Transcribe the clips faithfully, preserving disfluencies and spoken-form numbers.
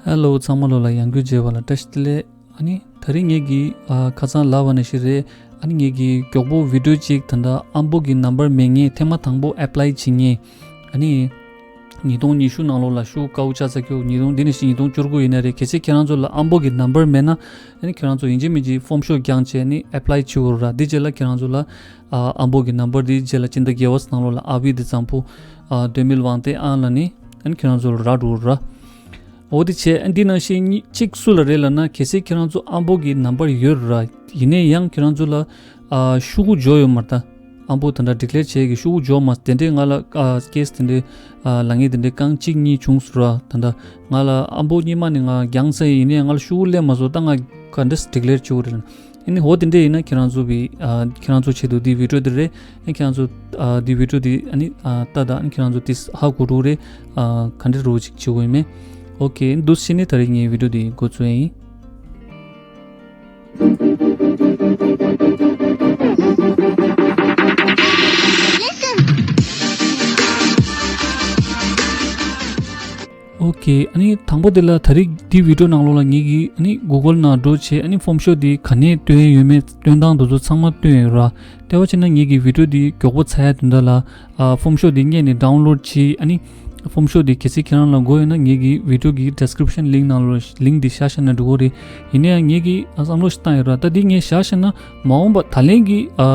ཧེ་ལོ། ཚང་མ་ལོ་ལ་ཡང་བསྐྱར་མཇལ་བ་ལ་བཀྲ་ཤིས་བདེ་ལེགས། ཨ་ནི་ད་རིང་ངེད་ཀྱིས་ཨ་ཁ་སང་ལབ་པ་ནང་བཞིན་རེད། ཨ་ནི་ངེད་ཀྱིས་མགྱོགས་པོ་བི་ཌིའོ་གཅིག་ད་ལྟ་ཨམ་པོ་གི་ནམ་བར་མེད་མཁན་ཐེངས་མ་དང་པོ་ཨེབ་ལའི་བྱེད་མཁན། ཨ་ནི་ཉིས་སྟོང་ཉི་ཤུ་ནང་ལོགས་ལ་ཤུགས་དཀའ་བོ་ཆགས་ཚར་ཁྱོད། ཉིས་སྟོང་འདི་ནས་བཞིན་ཉིས་སྟོང་བཅུ་དགུ་ཡིན་ན་རེད། གལ་སྲིད་ཁྱེད་རང་ཚོ་ལ་ཨམ་པོ་གི་ནམ་བར་མེད་ན། ཨ་ནི་ཁྱེད་རང་ཚོ་ཡིན་གཅིག་མིན་གཅིག་ཕོམ་ཤོག་བརྒྱངས་བྱས་ནི་ཨེབ་ལའི་བྱེད་དགོས་ར། འདི་རྗེས་ལ་ཁྱེད་རང་ཚོ་ལ་ཨ་ཨམ་པོ་གི་ནམ་བར་འདི་རྗེས་ལ་སྤྱི་ཟླ་བརྒྱད་པ་ནང་ལོགས་ལ་ཨ་བི་དི་ཛམ་པོ་ཨ་ཌོ་མིལ་ཝང་ཏེ་ཨང་ལ་ནི་ཨ་ནི་ཁྱེད་རང་ཚོ་ལ་རག་འགྲོ་ར། འོ་དེ་བྱས། ཨ་འདི་ནང་བཞིན་གཉིས་གཅིག་སུ་ལ་རེད་ལབ་ན། གལ་སྲིད་ཁྱེད་རང་ཚོ་ཨམ་པོ་གི་ནམ་བར་ཡོད་ར། ཡིན་ནའི་ཡང་ཁྱེད་རང་ཚོ་ལ་ཨ་ཤོག་གུ་འབྱོར་ཡོད་མ་རེད་ད། ཨམ་པོ་དེ་འདྲ་ཌི་ཀི་ལེར་བྱེད་ཀྱི་ཤོག་གུ་འབྱོར་མ། དེ་འདྲའི་ང་ལ་ཨ་ཀེ་སི་དེ་འདྲའི་ཨ་ལབ་མཁན་དེ་འདྲའི་རྐང་གཅིག་གཉིས་བྱུང་སོང་ར། ད་ལྟ་ང་ལ་ཨམ་པོ་སྔོན་མ་ནས་ང་བརྒྱངས་ཚར་ཡིན་ནའི་ང་ལ་ཤོག་གུ་སླེབས་མ་སོང་། ད་ང་ག་འདྲས་ཌི་ཀི་ལེར་བྱེད་དགོས་རེད་ལབ་ན། ཨ་ནི་འོ་དེ་འདྲས་ཡིན་ན་ཁྱེད་རང་ཚོ་བི་ཨ་ཁྱེད་རང་ཚོ་ཆེད་དུ་འདི་བི་ཌིའོ་འདི་རེད། ཨ་ཁྱེད་རང་ཚོ་ཨ་འདི་བི་ཌིའོ་འདི་ཨ་ནི་ཨ་ལྟ་དང་། ཨ་ནི་ཁྱེད་རང་ཚོ་དེ་ཧ་གོ་འགྲོ་རེད། ཨ་ག་འདྲས་རོ་ཅིག་བྱེད་དགོས་ཡིན་མེད། ཨོ་ཁེ། འདུག་སེ་བྱས་ནས་ད་རིང་ངའི་བི་ཌིའོ་འདི་འགོ་བཙུགས་ཡིན། ཨོ་ཁེ། ཨ་ནི་དང་པོ་དེ་ལ་ད་རིང་འདི་བི་ཌིའོ་ནང་ལོགས་ལ་ངེད་ཀྱིས་ཨ་ནི་གུ་གལ་ནང་འགྲོ་བྱས། ཨ་ནི་ཕོམ་ཤོག་འདི་ག་ནས་སྟོན་ཡས་ཡོད་མེད། སྟོན་སྟངས་དེ་ཚོ་ཚང་མ་སྟོན་ཡོད་ར། དེ་བ་བྱས་ན་ངེད་ཀྱི་བི་ཌིའོ་འདི་མགྱོགས་པོ་ཚར་ཡ་དོན་དག་ལ་ཨ་ཕོམ་ཤོག་འདི་སྔོན་ནས་ཌའུན་ལོཌ་བྱེད། ཨ་ནི་ཕོམ་ཤོག་འདི་གལ་སྲིད་ཁྱེད་རང་ལ་དགོས་ཡོད་ན་ངེད་ཀྱི་བི་ཌིའོ་གི་ཌི་སི་ཀི་རིབ་ཤན་ལིང་ནང་ལོགས་ལིང་འདི་བཞག་བཞག་ན་འགྲིག་གི་རེད། ཡིན་ན་ཡང་ངེད་ཀྱིས་ཨ་བསམ་བློ་ཞིག་བཏང་ཡོད་ར། ད་འདི་ངས་བཞག་བཞག་ན་མ་འོངས་པ་ད་ལན་གྱི་ཨ་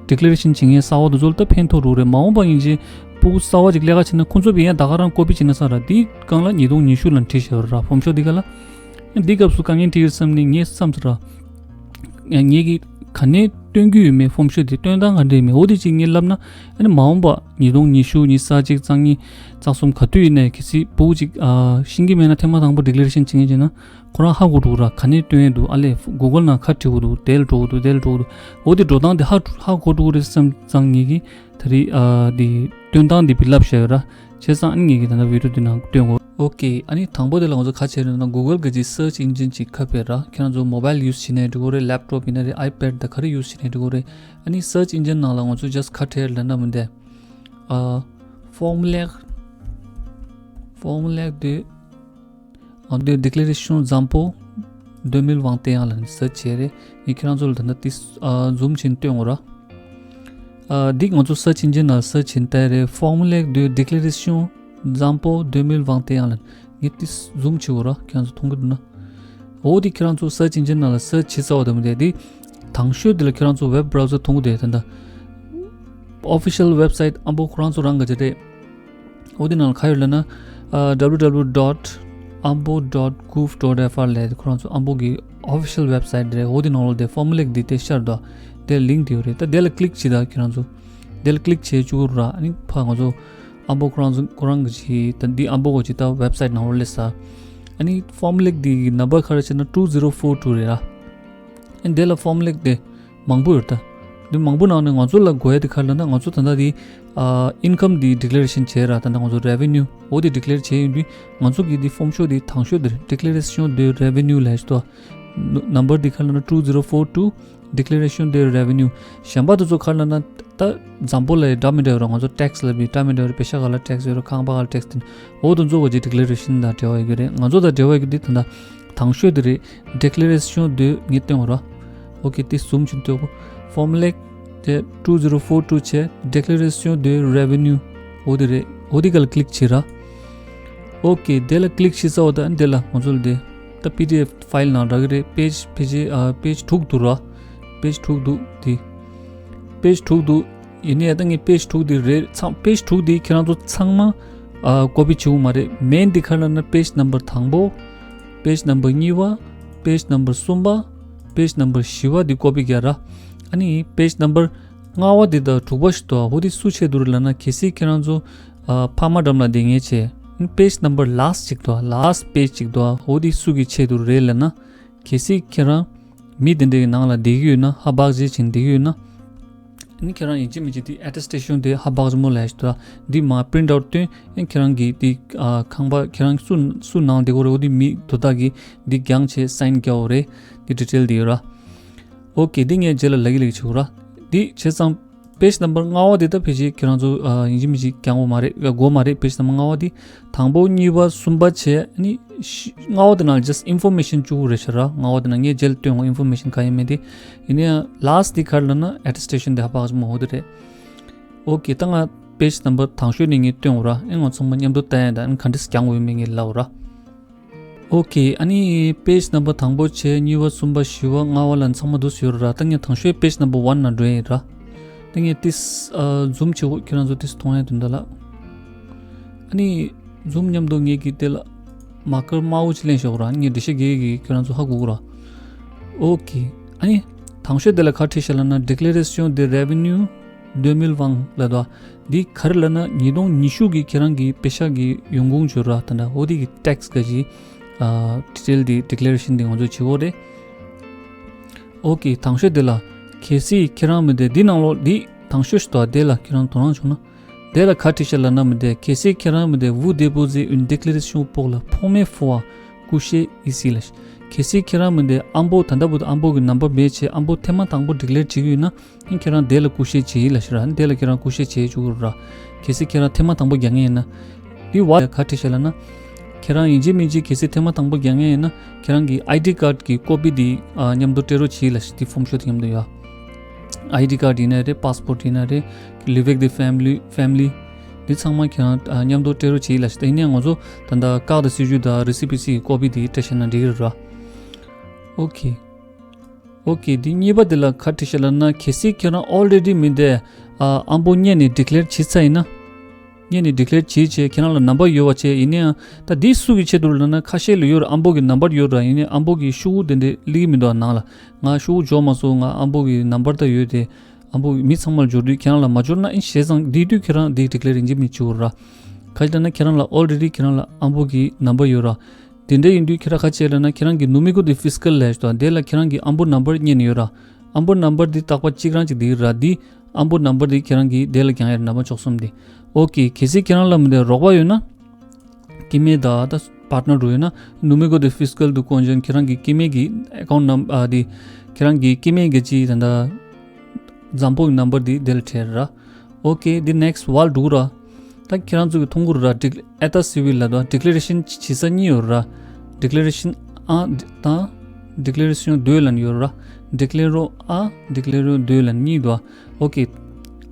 ཌི་ཀི་ལེ་རེ་ཤན་བྱེད་མཁན་གསར་པ་དེ་ཚོ་ལ་ད་ཕན་ཐོགས་འགྲོ་གི་རེད། མ་འོངས་པ་ཡིན་ཕྱིན་ཕྲུ་གུ་གསར་པ་ཅིག་ལས་ཀ་བྱེད་ན་ཁོང་ཚོ་བི་ཡང་ད་ག་རང་ཀོ་པི་བྱེད་ན་ས་ར། འདི་སྒང་ལ་ཉིས་སྟོང་ཉི་ཤུ་ལ་བྲིས་བཞག་ཡོད་ར། ཕོམ་ཤོག་འདི་ག་ལ། འདི་སྐབས་སུ་དཀའ་ངལ་འཕྲད་ཀྱི་རེད་བསམ་ནས་ངས་བསམ་ཚར་ར། ངེད་ཀྱིས་ག་ནས་སྟོན་གྱི་ཡོད་མེད། ཕོམ་ཤོག་དེ་སྟོན་སྟངས་ག་འདྲ་ཡོད་མེད། འོ་དེ་ཅིག་ངས་ལབ་ན། ཨ་ནི་མ་འོངས་པ་ཉིས་སྟོང་ཉི་ཤུ་ཉི་ཤུ་རྩ་གཅིག་རྩ་གཉིས་རྩ་གསུམ་ག་དུས་ཡིན་ནའི་གལ་སྲིད་ཕྲུ་གུ་ཅིག་ཨ་ཤེས་ཀྱི་མེད་ན་ཐེངས་མ་དང་པོ་ཌི་ཀི་ལེ་རེ་ཤན་བྱེད་མཁན་བྱས་ན་ཁོ་རང་ཧ་གོ་འགྲོ་གི་ར། ག་ནས་སྟོན་ཡས་འདུག་ཨ་ལས་གུ་གལ་ནང་ག་འབྲི་དགོས་འདུག་དེ་ལ་འགྲོ་དགོས་འདུག་དེ་ལ་འགྲོ་དགོས་འདུག་འོ་དེ་འགྲོ་སྟངས་དེ་ཧ་ཧ་གོ་འགྲོ་གི་རེད་བསམ་ཙང་ངེད་ཀྱིས་ད་རེས་ཨ་དེ་སྟོན་སྟངས་དེ་བི་ལབ་བྱས་ཡོད་ར། བྱས་ཙང་ཨ་ནི་ངེད་ཀྱིས་ད་ལྟ་བི་ཌིའོ་འདི་ནང་སྟོན་དགོས། ཨོ་ཁེ། ཨ་ནི་དང་པོ་དེ་ལ་ང་ཚོ་ག་བྱས་རེད་ན། གུ་གལ་གི་ཅིག་སར་ཆི་ཨིན་ཇིན་ཅིག་ཁ་ཕྱེ་ར། ཁྱེད་རང་ཚོ་མོ་བལ་ཡུ་སི་བྱེད་ནའི་འགྲིག་གི་རེད། ལེབ་ཊོབ་ཡིན་ན་རེད། ཨའི་པེཌ་ད་ག་རེ་ཡུ་སི་བྱེད་ནའི་འགྲིག་གི་རེད། ཨ་ནི་སར་ཆི་ཨིན་ཇིན་ནང་ལ་ང་ཚོ་ཇ་སི་ཊི་ག་རེ་བྲིས་ལབ་ན་མི་འདུག་ཨ་ཕོར་མུ་ལེ། ཕོར་མུ་ལེ་དེ་ཨ་དེ་ཌི་ཀི་ལེ་རེ་ཤན་ཛམ་པོ་ཌོ་མིལ་ཝང་ཏེ་ཡང་ལ་ནི་སར་ཆི་བྱས་རེད། ངས་ཁྱེད་རང་ཚོ་ལ་ད་ལྟ་དེ་ཨ་ཛུམ་བྱས་ནས་སྟོན་དགོས་ར། ཨ་འདི་ང་ཚོ་སར་ཆི་ཨིན་ཇིན་ནང་སར་ཆི་བྱས་ནས་བལྟས་རེད། ཕོར་མུ་ལེ་དེ་ཌི་ཀི་ལེ་རེ་ཤན་ཛམ་པོ་ཌོ་མིལ་ཝང་ཏེ་ཡང་ལ། ངས་དེ་ཛུམ་བྱེད་དགོས་ར། ཁྱེད་རང་ཚོ་མཐོང་གི་འདུག་ན། འོ་དེ་ཁྱེད་རང་ཚོ་སར་ཆི་ཨིན་ཇིན་ནང་ལ་སར་ཆི་བྱས་ཚར་བ་དང་མི་འདྲ། དེ་དང་ཤོས་དེ་ལ་ཁྱེད་རང་ཚོ་ཝེབ་བྷ་རའུ་ཟར་མཐོང་གི་འདུག་ད་ལྟ་ཨོ་ཕི་ཤལ་ཝེབ་སའིཊ་ཨམ་པོ་ཁོ་རང་ཚོ་རང་གི་ཅིག་རེད། འོ་དེ་ནང་ལ་ག་ཡོད་ལབ་ན། ཨ་ཌབ་ལིའུ་ཌབ་ལིའུ་ཌོཊ་ཨམ་པོ་ཌོཊ་གོབ་ཌོཊ་ཨེཕ་ཨར་ལབ་ཁོ་རང་ཚོ་ཨམ་པོ་གི་ཨོ་ཕི་ཤལ་ཝེབ་སའིཊ་རེད། འོ་དེ་ནང་ལ་དེ་ཕོར་མུ་ལེ་འདི་དེ་ཤར་འདུག་དེ་ལིང་དེ་ཡོད་རེད། ད་དེ་ལ་ཀི་ལིག་བྱེད་ད་ཁྱེད་རང་ཚོ། དེ་ལ་ཀི་ལིག་བྱེད་བཅུག་ར། ཨ་ནི་ཕར་ང་ཚོ་ཨམ་པོ་ཁོ་རང་ཚོ་ཁོ་རང་གི་ཅིག་ད་འདི་ཨམ་པོ་གོ་ཅིག་ད་ཝེབ་སའིཊ་ནང་ལ་སླེབས་ས། ཨ་ནི་ཕོར་མུ་ལེ་འདི་གི་ནམ་བར་ག་རེ་བྱས་ན་ཊུ་ཛི་རོ་ཕོར་ཊུ་རེད་ར། ཨ་ནི་དེ་ལ་ཕོར་མུ་ལེ་དེ་མང་པོ་ཡོད་ད། འདི་མང་པོ་ནང་ནས་ང་ཚོ་ལ་དགོས་ཡ་དེ་ག་རེ་ལབ་ན། ང་ཚོ་ད་ལྟ་དེ་ཨ་ཨིན་ཀམ་དེ་ཌི་ཀི་ལེ་རེ་ཤན་བྱས་ར། ད་ལྟ་ང་ཚོ་རེ་ཝེ་ནིའུ་འོ་དེ་ཌི་ཀི་ལེར་བྱས་ཡོད་དུས་ང་ཚོ་གི་དེ་ཕོམ་ཤོག་དེ་དང་ཤོས་དེ་རེད། ཌི་ཀི་ལེ་རེ་ཤན་ཌེ་རེ་ཝེ་ནིའུ་ལབ་ཡ་ཞིག་འདུག་ནམ་བར་འདི་ག་རེ་ལབ་ན་ཊུ་ཛི་རོ་ཕོར་ཊུ། Declaration de Revenue། གཞན་པ་དེ་ཚོ་ག་རེ་ལབ་ན། ད་འཛམ་བུ་གླིང་འདྲ་མི་འདྲ་ཡོད་ར། ང་ཚོ་ཊེག་སི་ལབ་པའི་འདྲ་མི་འདྲ་ཡོད་ར། པེ་ཤ་ག་ལ་ཊེག་སི་ཡོད་ར། ཁང་པ་ག་ལ་ཊེག་སི་དེ། འོ་དེ་ཚོ་གི་ཌི་ཀི་ལེ་རེ་ཤན་དང་འབྲེལ་བ་ཡོད་ཀྱི་རེད། ང་ཚོ་དང་འབྲེལ་བ་ཡོད་ཀྱི་འདི་ད་ལྟ་དང་ཤོས་དེ་རེད། Declaration de ངས་སྟོན་དགོས་ར། ཨོ་ཁེ། དེ་ཛུམ་བྱས་ནས་སྟོན་དགོས། Formulaic དེ་two zero four two བྱས། Declaration de Revenue འོ་དེ་རེད། འོ་དེ་ག་ལ་ཀི་ལིག་བྱེད་ར། ཨོ་ཁེ། དེ་ལ་ཀི་ལིག་བྱས་ཚར་བ་དང་དེ་ལ་ང་ཚོ་ལ་དེ་ད་པི་ཌི་ཨེཕ་ཕའིལ་ནང་རག་གི་རེད། པེ་ཇི་པེ་ཇི་ཨ་པེ་ཇི་དྲུག་འདུག་ར། པེ་ཇི་དྲུག་འདུག་དེ་པེ་ཇི་དྲུག་འདུག་ཡིན་ནའི་ད་ངས་པེ་ཇི་དྲུག་འདི་རེད་ཚང་། པེ་ཇི་དྲུག་འདི་ཁྱེད་རང་ཚོ་ཚང་མ་ཨ་ཀོ་པི་བྱེད་དགོས་མ་རེད། མེན་འདི་ག་རེ་ལབ་ན་པེ་ཇི་ནམ་བར་དང་པོ། པེ་ཇི་ནམ་བར་གཉིས་པ། པེ་ཇི་ནམ་བར་གསུམ་པ། པེ་ཇི་ནམ་བར་བཞི་པ་འདི་ཀོ་པི་རྒྱག་ར། ཨ་ནི་པེ་ཇི་ནམ་བར་ལྔ་པ་འདི་དང་དྲུག་པ་ཞིག་འདུག་འོ་འདི་སུ་ཆེད་དུ་རེད་ལབ་ན། གལ་སྲིད་ཁྱེད་རང་ཚོ་ཨ་ཕ་མ་འགྲམ་ལ་བསྡད་མཁན་བྱས། པེ་ཇི་ནམ་བར་ལཱསི་ཊི་ཅིག་འདུག་ལཱསི་ཊི་པེ་ཇི་ཅིག་འདུག་འོ་འདི་སུ་གི་ཆེད་དུ་རེད་ལབ་ན། གལ་སྲིད་ཁྱེད་རང་མི་དེ་འདྲའི་ནང་ལ་བསྡད་ཀྱི་ཡོད་ན། ཧ་བག་ཅིག་བྱས་བསྡད་ཀྱི་ཡོད་ན། ཨ་ནི་ཁྱེད་རང་ཡིན་གཅིག་མིན་གཅིག་དེ་ཨེ་ཊེ་སི་ཊེ་ཤན་དེ་ཧ་བག་ཆེན་པོ་ལབ་ཡ་ཞིག་འདུག་འདི་མར་པི་རིནཊ་ཨའུཊ་བཏོན། ཨ་ཁྱེད་རང་གི་དེ་ཨ་ཁང་པ་ཁྱེད་རང་སུ་སུ་ནང་བསྡད་ཀྱི་ཡོད་རེད། འོ་དེ་མི་དོ་བདག་གིས་འདི་བརྒྱངས་བྱས་སའིན་རྒྱག་དགོས་རེད། འདི་ཌི་ཊེལ་འདི་ཡོད་ར། ཨོ་ཁེ། འདི་ངས་རྗེས་ལ་ལབ་ཀྱི་ལབ་ཀྱི་བྱེད་དགོས་ར། འདི་བྱས་ཙང་། page number ལྔ་པ་དེ་ད་ཕལ་ཆེར་ཁྱེད་རང་ཚོ་ཨ་ཡིན་གཅིག་མིན་གཅིག་རྒྱག་དགོས་མ་རེད། དགོས་མ་རེད། page number ལྔ་པ་དེ། དང་པོ་གཉིས་པ་གསུམ་པ་བྱས་ནི་ཤི་ལྔ་པ་དེ་ནང་just information བཅུག་རེད་ཤག་ར། ལྔ་པ་དེ་ནང་ངས་རྗེས་ལ་སྟོན་དགོས། information ག་ཡིན་མིན་དེ། ཡིན་ན་ཡང་last དེ་ག་རེ་ལབ་ན་attestation དེ་ཧ་པ་ཧ་ཅང་མང་པོ་དེ་རེད། okay ད་ང་page number དང་ཤོས་ནས་ངས་སྟོན་དགོས་ར། ཨེ་ང་ཚང་མ་མཉམ་དུ་བལྟ་ཡ་ད་ཨེ་ག་འདྲས་རྒྱག་དགོས་ཡོད་མེད་ངས་ལབ་ར། okay ཨ་ནི་page number དང་པོ་བྱས་གཉིས་པ་གསུམ་པ་བཞི་པ་ལྔ་པ་ལ་ཚང་མ་འདུག་ཟེར་ར། ད་ངས་དང་ཤོས་page number one ནང་འགྲོ་ཡིན་ར། ད་ངས་ཏིས་ཨ་zoom བྱེད་དགོས། ཁྱེད་རང་ཚོ་ཏིས་མཐོང་ཡ་དོན་དག་ལ། ཨ་ནི་zoom མཉམ་དུ་ངས་ཀྱི་དེ་ལ་marker དམར་པོ་ཅིག་ལེན་ཤོག་ར། ངས་འགྲེལ་བཤད་རྒྱག་གི། ཁྱེད་རང་ཚོ་ཧ་གོ་གོ་ར། okay ཨ་ནི་དང་ཤོས་དེ་ལ་ག་བྲིས་ཤག་ལབ་ན་déclaration de revenu deux mille vingt ལབ་འདུག་འདི་ག་རེ་ལབ་ན་ཉིས་སྟོང་ཉི་ཤུ་གི་ཁྱེད་རང་གི་པེ་ཤག་གི་ཡོང་ཁུངས་བརྗོད་ར། ད་ལྟ་འོ་དེ་གི་tax ག་ཅི་ཨ་detail དེ་declaration དེ་ང་ཚོ་བྱེད་དགོས་རེད། okay དང་ཤོས་དེ་ལ་གལ་སྲིད་ཁྱེད་རང་མི་དེ་འདི་ནང་ལོགས་འདི་དང་ཤོས་ཤིག་འདུག་དེ་ལ་ཁྱེད་རང་དོ་སྣང་བྱུང་ན། དེ་ལ་ག་བྲིས་ཤག་ལབ་ན་མི་དེ་གལ་སྲིད་ཁྱེད་རང་མི་དེ་vous déposez une déclaration pour la première fois couché ici ལ། གལ་སྲིད་ཁྱེད་རང་མི་དེ་ཨམ་པོ་ད་ལྟ་བུ་དུ་ཨམ་པོ་གི་number མེད་བྱས་ཨམ་པོ་ཐེངས་མ་དང་པོ་declare བྱེད་ཀྱི་ཡོད་ན། ཨིན་ཁྱེད་རང་དེ་ལ་couché བྱེད་ལ་ཤི་ར། ཨིན་དེ་ལ་ཁྱེད་རང་couché བྱེད་བཅུག་ར། གལ་སྲིད་ཁྱེད་རང་ཐེངས་མ་དང་པོ་རྒྱག་མཁན་ཡིན་ན། འདི་བ་ག་བྲིས་ཤག་ལབ་ན། ཁྱེད་རང་ཡིན་གཅིག་མིན་གཅིག་གལ་སྲིད་ཐེངས་མ་དང་པོ་རྒྱག་མཁན་ཡིན་ན་ཁྱེད་རང་གི་ID card གི་copy དེ་ཨ་མཉམ་དུ་སྤྲད་རོགས་བྱེད་ལ་ཤི། དེ་form ཤོག་དེ་མཉམ་དུ་ཡོད། ID card ཡིན་ན་རེད། passport ཡིན་ན་རེད། livret de famille famille འདི་ཚང་མ་ཁྱེད་རང་ཨ་མཉམ་དུ་སྤྲད་རོགས་བྱེད་ལ་ཤི། དེ་ཡིན་ན་ང་ཚོ་ད་ལྟ་carte de séjour དང་récépissé གི་copy དེ་སྤྲད་ཤེ་ན་འགྲིག་གི་རེད་ར། okay okay འདི་གཉིས་པ་དེ་ལ་ག་བྲིས་ཤག་ལབ་ན་གལ་སྲིད་ཁྱེད་རང་already མི་དེ་ཨ་ཨམ་པོ་སྔོན་ནས་declare བྱས་ཚར་ཡིན་ན། སྔོན་ནས་declare བྱས་བྱས་ཁྱེད་རང་ལ་number ཡོད་པ་བྱས་ཡིན་ན་ཡང་ད་འདི་སུ་གི་ཆེད་དུ་ལབ་ན་ཁ་ཤས་ལ་ཡོད་ར། ཨམ་པོ་གི་number ཡོད་ར། ཡིན་ནའི་ཨམ་པོ་གི་ཤོག་གུ་དེ་འདྲས་སླེབས་ཀྱི་མི་འདུག་ནང་ལ། ང་ཤོག་གུ་འབྱོར་མ་སོང་། ང་ཨམ་པོ་གི་number ད་ཡོད་དེ། ཨམ་པོ་གི་མི་ཚང་མ་ལ་འབྱོར་དུས་ཁྱེད་རང་ལ་མ་འབྱོར་ན་ཨིན་བྱས་ཙང་དེ་དུས་ཁྱེད་རང་དེ་declare ཡིན་གཅིག་མིན་གཅིག་བྱེད་དགོས་ར། ག་ཅི་ལབ་ན་ཁྱེད་རང་ལ་already ཁྱེད་རང་ལ་ཨམ་པོ་གི་number ཡོད་ར། དེ་འདྲ་ཡིན་དུས་ཁྱེད་རང་ག་ཅི་ལབ་ན་ཁྱེད་རང་གི་numéro de fiscal ལབ་ཡོད་དོ། དེ་ལ་ཁྱེད་རང་གི་ཨམ་པོ་number སྔོན་ནས་ཡོད་ར། ཨམ་པོ་number འདི་རྟག་པ་གཅིག་རང་གཅིག་འདི་ར། འདི་ཨམ་པོ་number འདི་ཁྱེད་རང་གི་དེ་ལ་རྒྱག་ཡ་རེད། number བཅུ་གསུམ་འདི། okay གལ་སྲིད་ཁྱེད་རང་ལ་མི་དེ་རོགས་པ་ཡོད་ན། སྐྱེ་དམན་དང་ད་partner རུ་ཡོད་ན་numéro de fiscal du conjoint ཁྱེད་རང་གི་སྐྱེ་དམན་གྱི་account number ཨ་དེ་ཁྱེད་རང་གི་སྐྱེ་དམན་གྱི་ཅི་ད་ད་བཟང་པོ་གི་number འདི་དེ་ལ་སྤྲད་ར། okay འདི་next བར་འགྲོ་ར། ད་ཁྱེད་རང་ཚོ་གི་མཐོང་གི་ར། dec- état civil ལབ་དང་declaration བྱེད་ས་གཉིས་ཡོད་ར། declaration un དང་declaration deux ལབ་ཡོད་ར། déclarant un déclarant deux ལབ་གཉིས་འདུག okay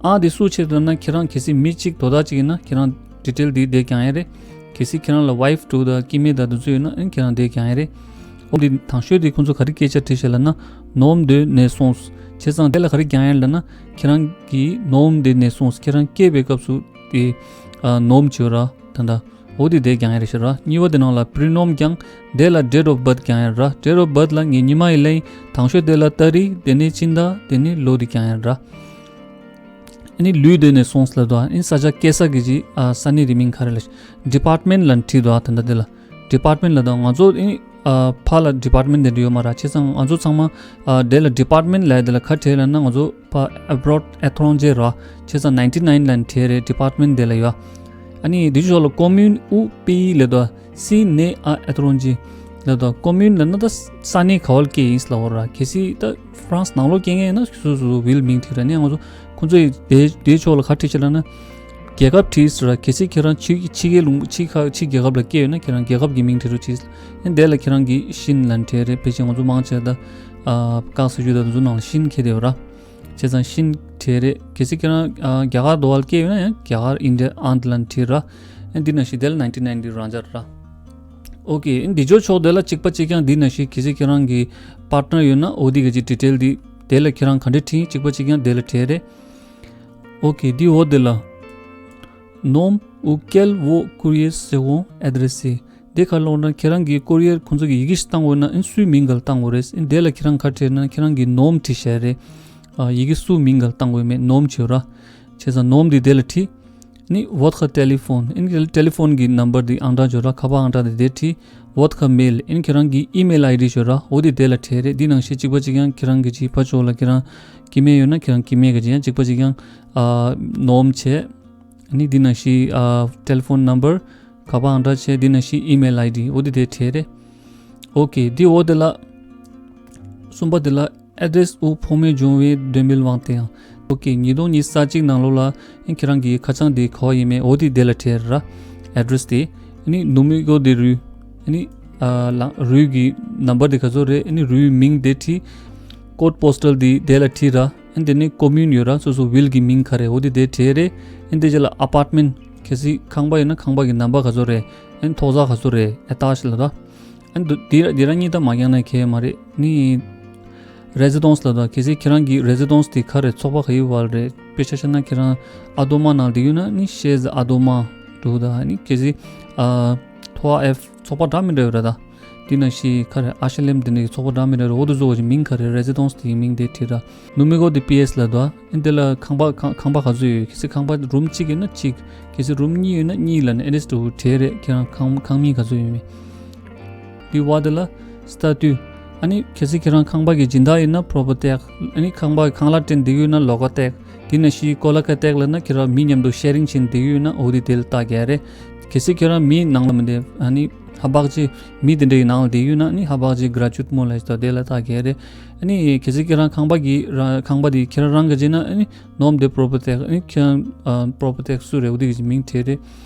un དེ་སུ་ཆེད་དུ་ན་ཁྱེད་རང་གལ་སྲིད་མི་གཅིག་དོ་བདག་གཅིག་ཡིན་ན་ཁྱེད་རང་detail དེ་དེ་རྒྱག་ཡ་རེད། གལ་སྲིད་ཁྱེད་རང་ལ་wife དྲུག་དང་སྐྱེ་དམན་དང་དེ་ཚོ་ཡོད་ན་ཨ་ནི་ཁྱེད་རང་དེ་རྒྱག་ཡ་རེད། འོ་འདི་དང་ཤོས་དེ་ཁོང་ཚོ་ག་རེ་སྐད་ཆ་དྲིས་ཤག་ལབ་ན་nom de naissance བྱས་ཙང་དེ་ལ་ག་རེ་རྒྱག་ཡ་ལབ་ན་ཁྱེད་རང་གི་nom de naissance ཁྱེད་རང་སྐྱེས་པའི་སྐབས་སུ་དེ་ཨ་nom བྱོས་ར། ད་ལྟ་འོ་དེ་དེ་རྒྱག་ཡ་རེད་ཤག་ར། གཉིས་པ་དེ་ནང་ལ་prénom རྒྱག་དེ་ལ་date of birth རྒྱག་ཡ་ར། date of birth ལ་ངས་ཉི་མ་ཡི་ལན་དང་ཤོས་དེ་ལ་ཏ་རིག་དེ་ནས་སྤྱི་ཟླ་དེ་ནས་ལོ་དེ་རྒྱག་ཡ་ར། ཨ་ནི་lieu de naissance ལབ་དུས་ཨ་ནི་ས་ཆ་སྐྱེས་ས་གི་ཅི་ཨ་ས་གནས་དེ་མིང་ག་རེ་ལབ་department ལབ་བྲིས་དུས་ཨ་ད་ལྟ་དེ་ལ་department ལབ་དུས་ང་ཚོ་ཨ་ནི་ཨ་ཕ་ལ་department དེ་འདྲ་ཡོད་མ་ར། བྱས་ཙང་ང་ཚོ་ཚང་མ་ཨ་དེ་ལ་department ལབ་དེ་ལ་ག་རེ་ལབ་ན་ང་ཚོ་ཕ་abroad étranger ར། བྱས་ཙང་ninety nine ལབ་བྲིས་རེད། department དེ་ལ་ཡོད། ཨ་ནི་དེ་ཕྱོགས་ལ་commune ou pays ལབ་དུས་si né à l'étranger ལབ་དུས་commune ལབ་ན་ད་ས་གནས་ག་བ་ལ་སྐྱེས་ཡིན་ལབ་པ་ར། གལ་སྲིད་ད་France ནང་ལོགས་སྐྱེས་མཁན་ཡིན་ན་སོ་སོ་ville མིང་བྲིས་ར། ནས་ང་ཚོ་ཁོང་ཚོ་ཡི་དེ་དེའི་ཕྱོགས་ལ་ག་རེ་བྲིས་ཤག་ལབ་ན་རྒྱལ་ཁབ་བྲིས་ཟེར་ར། གལ་སྲིད་ཁྱེད་རང་ཕྱི་ཕྱི་རྒྱལ་ལུང་ཕྱི་ཁ་ཕྱི་རྒྱལ་ཁབ་ལ་སྐྱེས་ཡོད་ན་ཁྱེད་རང་རྒྱལ་ཁབ་ཀྱི་མིང་བྲིས་རོགས་གྱིས། ཨ་ནི་དེ་ལ་ཁྱེད་རང་གི་Chine ལབ་བྲིས་རེད། ཕལ་ཆེར་ང་ཚོ་མང་ཆེ་ད་ཨ་ཀག་སི་ཇུ་ད་དེ་ཚོ་ནང་ལ་Chine འཁྱེར་བསྡད་ཡོད་ར། བྱས་ཙང་Chine བྲིས་རེད། གལ་སྲིད་ཁྱེད་རང་ཨ་རྒྱ་གར་དོ་བ་ལ་སྐྱེས་ཡོད་ན་ཡང་རྒྱ་གར་India aunt ལབ་བྲིས་ར། ཨ་ནི་འདི་ནང་བཞིན་དེ་ལ་ninety nine འདི་རང་འཇགས་ར། okay ཨ་ནི་འདི་ཕྱོགས་ཕྱོགས་དེ་ལ་གཅིག་པ་གཅིག་རྐྱང་འདི་ནང་བཞིན་གལ་སྲིད་ཁྱེད་རང་གི་partner ཡོད་ན་འོ་དེ་གི་ཅིག་detail འདི་དེ་ལ་ཁྱེད་རང་ག་འདྲ་བྲིས་གཅིག་པ་གཅིག་རྐྱང་དེ་ལ་བྲིས་རེད། okay འདི་འོ་དེ་ལ་nom auquel vos courriers seront adressés དེ་ག་ལབ་ན་ཁྱེད་རང་གི་courrier ཁོང་ཚོ་གི་ཡི་གེ་ཞིག་བཏང་དགོས་ན་ཨ་ནི་སུའི་མིང་ག་ལ་བཏང་དགོས་རེད། ཨ་ནི་དེ་ལ་ཁྱེད་རང་ག་བྲིས་ན་ཁྱེད་རང་གི་nom བྲིས་བཞག་རེད། ཨ་ཡི་གེ་སུའི་མིང་ག་ལ་བཏང་དགོས་མེད་nom བྱོས་ར། བྱས་ཙང་nom འདི་དེ་ལ་བྲིས། ཨ་ནི་votre téléphone ཨ་ནི་telephone གི་number འདི་ཨང་གྲངས་བྱོས་ར། ཁ་པར་ཨང་གྲངས་འདི་དེ་བྲིས། votre mail ཨ་ནི་ཁྱེད་རང་གི་email ID བྱོས་ར། འོ་དེ་དེ་ལ་བྲིས་རེད། འདི་ནང་བཞིན་གཅིག་པ་གཅིག་རྐྱང་ཁྱེད་རང་གི་ཅིག་ཕར་ཕྱོགས་ལ་ཁྱེད་རང་སྐྱེ་དམན་ཡོད་ན་ཁྱེད་རང་སྐྱེ་དམན་གི་ཅིག་ཡང་གཅིག་པ་གཅིག་རྐྱང་ཨ་nom བྱས། ཨ་ནི་འདི་ནང་བཞིན་ཨ་telephone number ཁ་པར་ཨང་གྲངས་བྱས། འདི་ནང་བཞིན་email ID འོ་དེ་དེ་བྲིས་རེད། okay འདི་འོ་དེ་ལ་གསུམ་པ་དེ་ལ་adresse au premier janvier deux mille vingt et un ཨོ་ཀེ། ཉིས་སྟོང་ཉི་ཤུ་རྩ་གཅིག་ནང་ལོགས་ལ་ཨ་ནི་ཁྱེད་རང་གི་ཁ་བྱང་དེ་ག་པར་ཡིན་མིན་འོ་དེ་དེ་ལ་བྲིས་ར། ཨེ་ཌི་རེ་སི་དེ། ཨ་ནི་ནུ་མི་གོ་དེ་རུ། ཨ་ནི་ཨ་ལ་རུ་གི་ནམ་བར་དེ་ག་ཚོད་རེད། ཨ་ནི་རུའི་མིང་དེ་བྲིས། ཀོཌ་པོ་སི་ཊལ་དེ་དེ་ལ་བྲིས་ར། ཨ་ནི་དེ་ནས་ཀོ་མུན་ཡོད་ར། སོ་སོ་ཝིལ་གི་མིང་ག་རེ་འོ་དེ་དེ་བྲིས་རེད། ཨ་ནི་དེ་རྗེས་ལ་ཨ་པར་ཊི་མེན་ཊི། གལ་སྲིད་ཁང་པ་ཡིན་ན་ཁང་པ་གི་ནམ་བར་ག་ཚོད་རེད། ཨ་ནི་ཐོག་ས་ག་ཚོད་རེད། ཨེ་ཏཱཇ་ལབ་ད། ཨ་ནི་དེ་དེ་ར་གཉིས་ད་མ་འགྱངས་ན་ཁྱད་མ་རེད། ནི་རེ་ཛི་ཌེན་སི་ལབ་ད། གལ་སྲིད་ཁྱེད་རང་གི་རེ་ཛི་ཌེན་སི་དེ་ག་རེ་ཚོགས་པ་ག་ཡི་བར་རེད། དཔེ་ཆ་བཞག་ན་ཁྱེད་རང་ཨ་དོ་མ་ནང་བསྡད་ཡོད་ན་ནི་ཤེ་ཟ་ཨ་དོ་མ་འདུག་ད། ནི་གལ་སྲིད་ཨ་ཐོ་ཨ་ཨེཕ་ཚོགས་པ་འདྲ་མི་འདྲ་ཡོད་ར་ད། དེ་ནང་བཞིན་ག་རེ་ཨ་ཤ་ལེམ་དེ་འདྲའི་ཚོགས་པ་འདྲ་མི་འདྲ་རེད། འོ་དེ་ཚོ་གི་མིང་ག་རེ་རེ་ཛི་ཌེན་སི་དེའི་མིང་དེ་བྲིས་ར། ནུ་མི་གོ་དེ་པི་ཨེ་སི་ལབ་ད། ཨ་ནི་དེ་ལ་ཁང་པ་ཁང་ཁང་པ་ག་ཚོད་ཡོད། གལ་སྲིད་ཁང་པ་རུམ་གཅིག་ཡོད་ན་གཅིག་གལ་སྲིད་རུམ་གཉིས་ཡོད་ན་གཉིས་ལབ་ནས་ཨེ་ཌི་རེ་སི་དེ་བྲིས་རེད། ཁྱེད་རང་ཁང་ཁང་མིང་ག་ཚོད་ཡོད་མེད། དེ་བ་དེ་ལ་སི་ཏཱ་ཏུ། ཨ་ནི་གལ་སྲིད་ཁྱེད་རང་ཁང་པ་གི་སྦྱིན་བདག་ཡིན་ན་པོ་རོ་པི་ཏེར། ཨ་ནི་ཁང་པ་ཁང་གླ་སྤྲད་བསྡད་ཡོད་ན་ལོ་ཀ་ཏེར། དེ་ནང་བཞིན་ཀོ་ལོ་ཀ་ཏེར་ལབ་ན་ཁྱེད་རང་མི་མཉམ་དུ་ཤེ་རིང་བྱས་བསྡད་ཡོད་ན་འོ་དེ་དེ་ལ་རྟགས་རྒྱག་རེད། གལ་སྲིད་ཁྱེད་རང་མི་ནང་ལ་མི་བསྡད། ཨ་ནི་ཧ་བག་ཅིག་མི་དེ་འདྲའི་ནང་ལ་བསྡད་ཡོད་ན་ནི་ཧ་བག་ཅིག་གྲ་ཆུད་མོ་ལ་ཞིག་དང་དེ་ལ་རྟགས་རྒྱག་རེད། ཨ་ནི་གལ་སྲིད་ཁྱེད་རང་ཁང་པ་གི་ར་ཁང་པ་དེ་ཁྱེད་རང་རང་གི་བྱས་ན་ཨ་ནི་ནོམ་དེ་པོ་རོ་པི་ཏེར། ཨ་ནི་ཁྱེད་རང་པོ་རོ་པི་ཏེར་སུ་རེད་འོ་དེ་གི་མིང་བྲིས་རེད།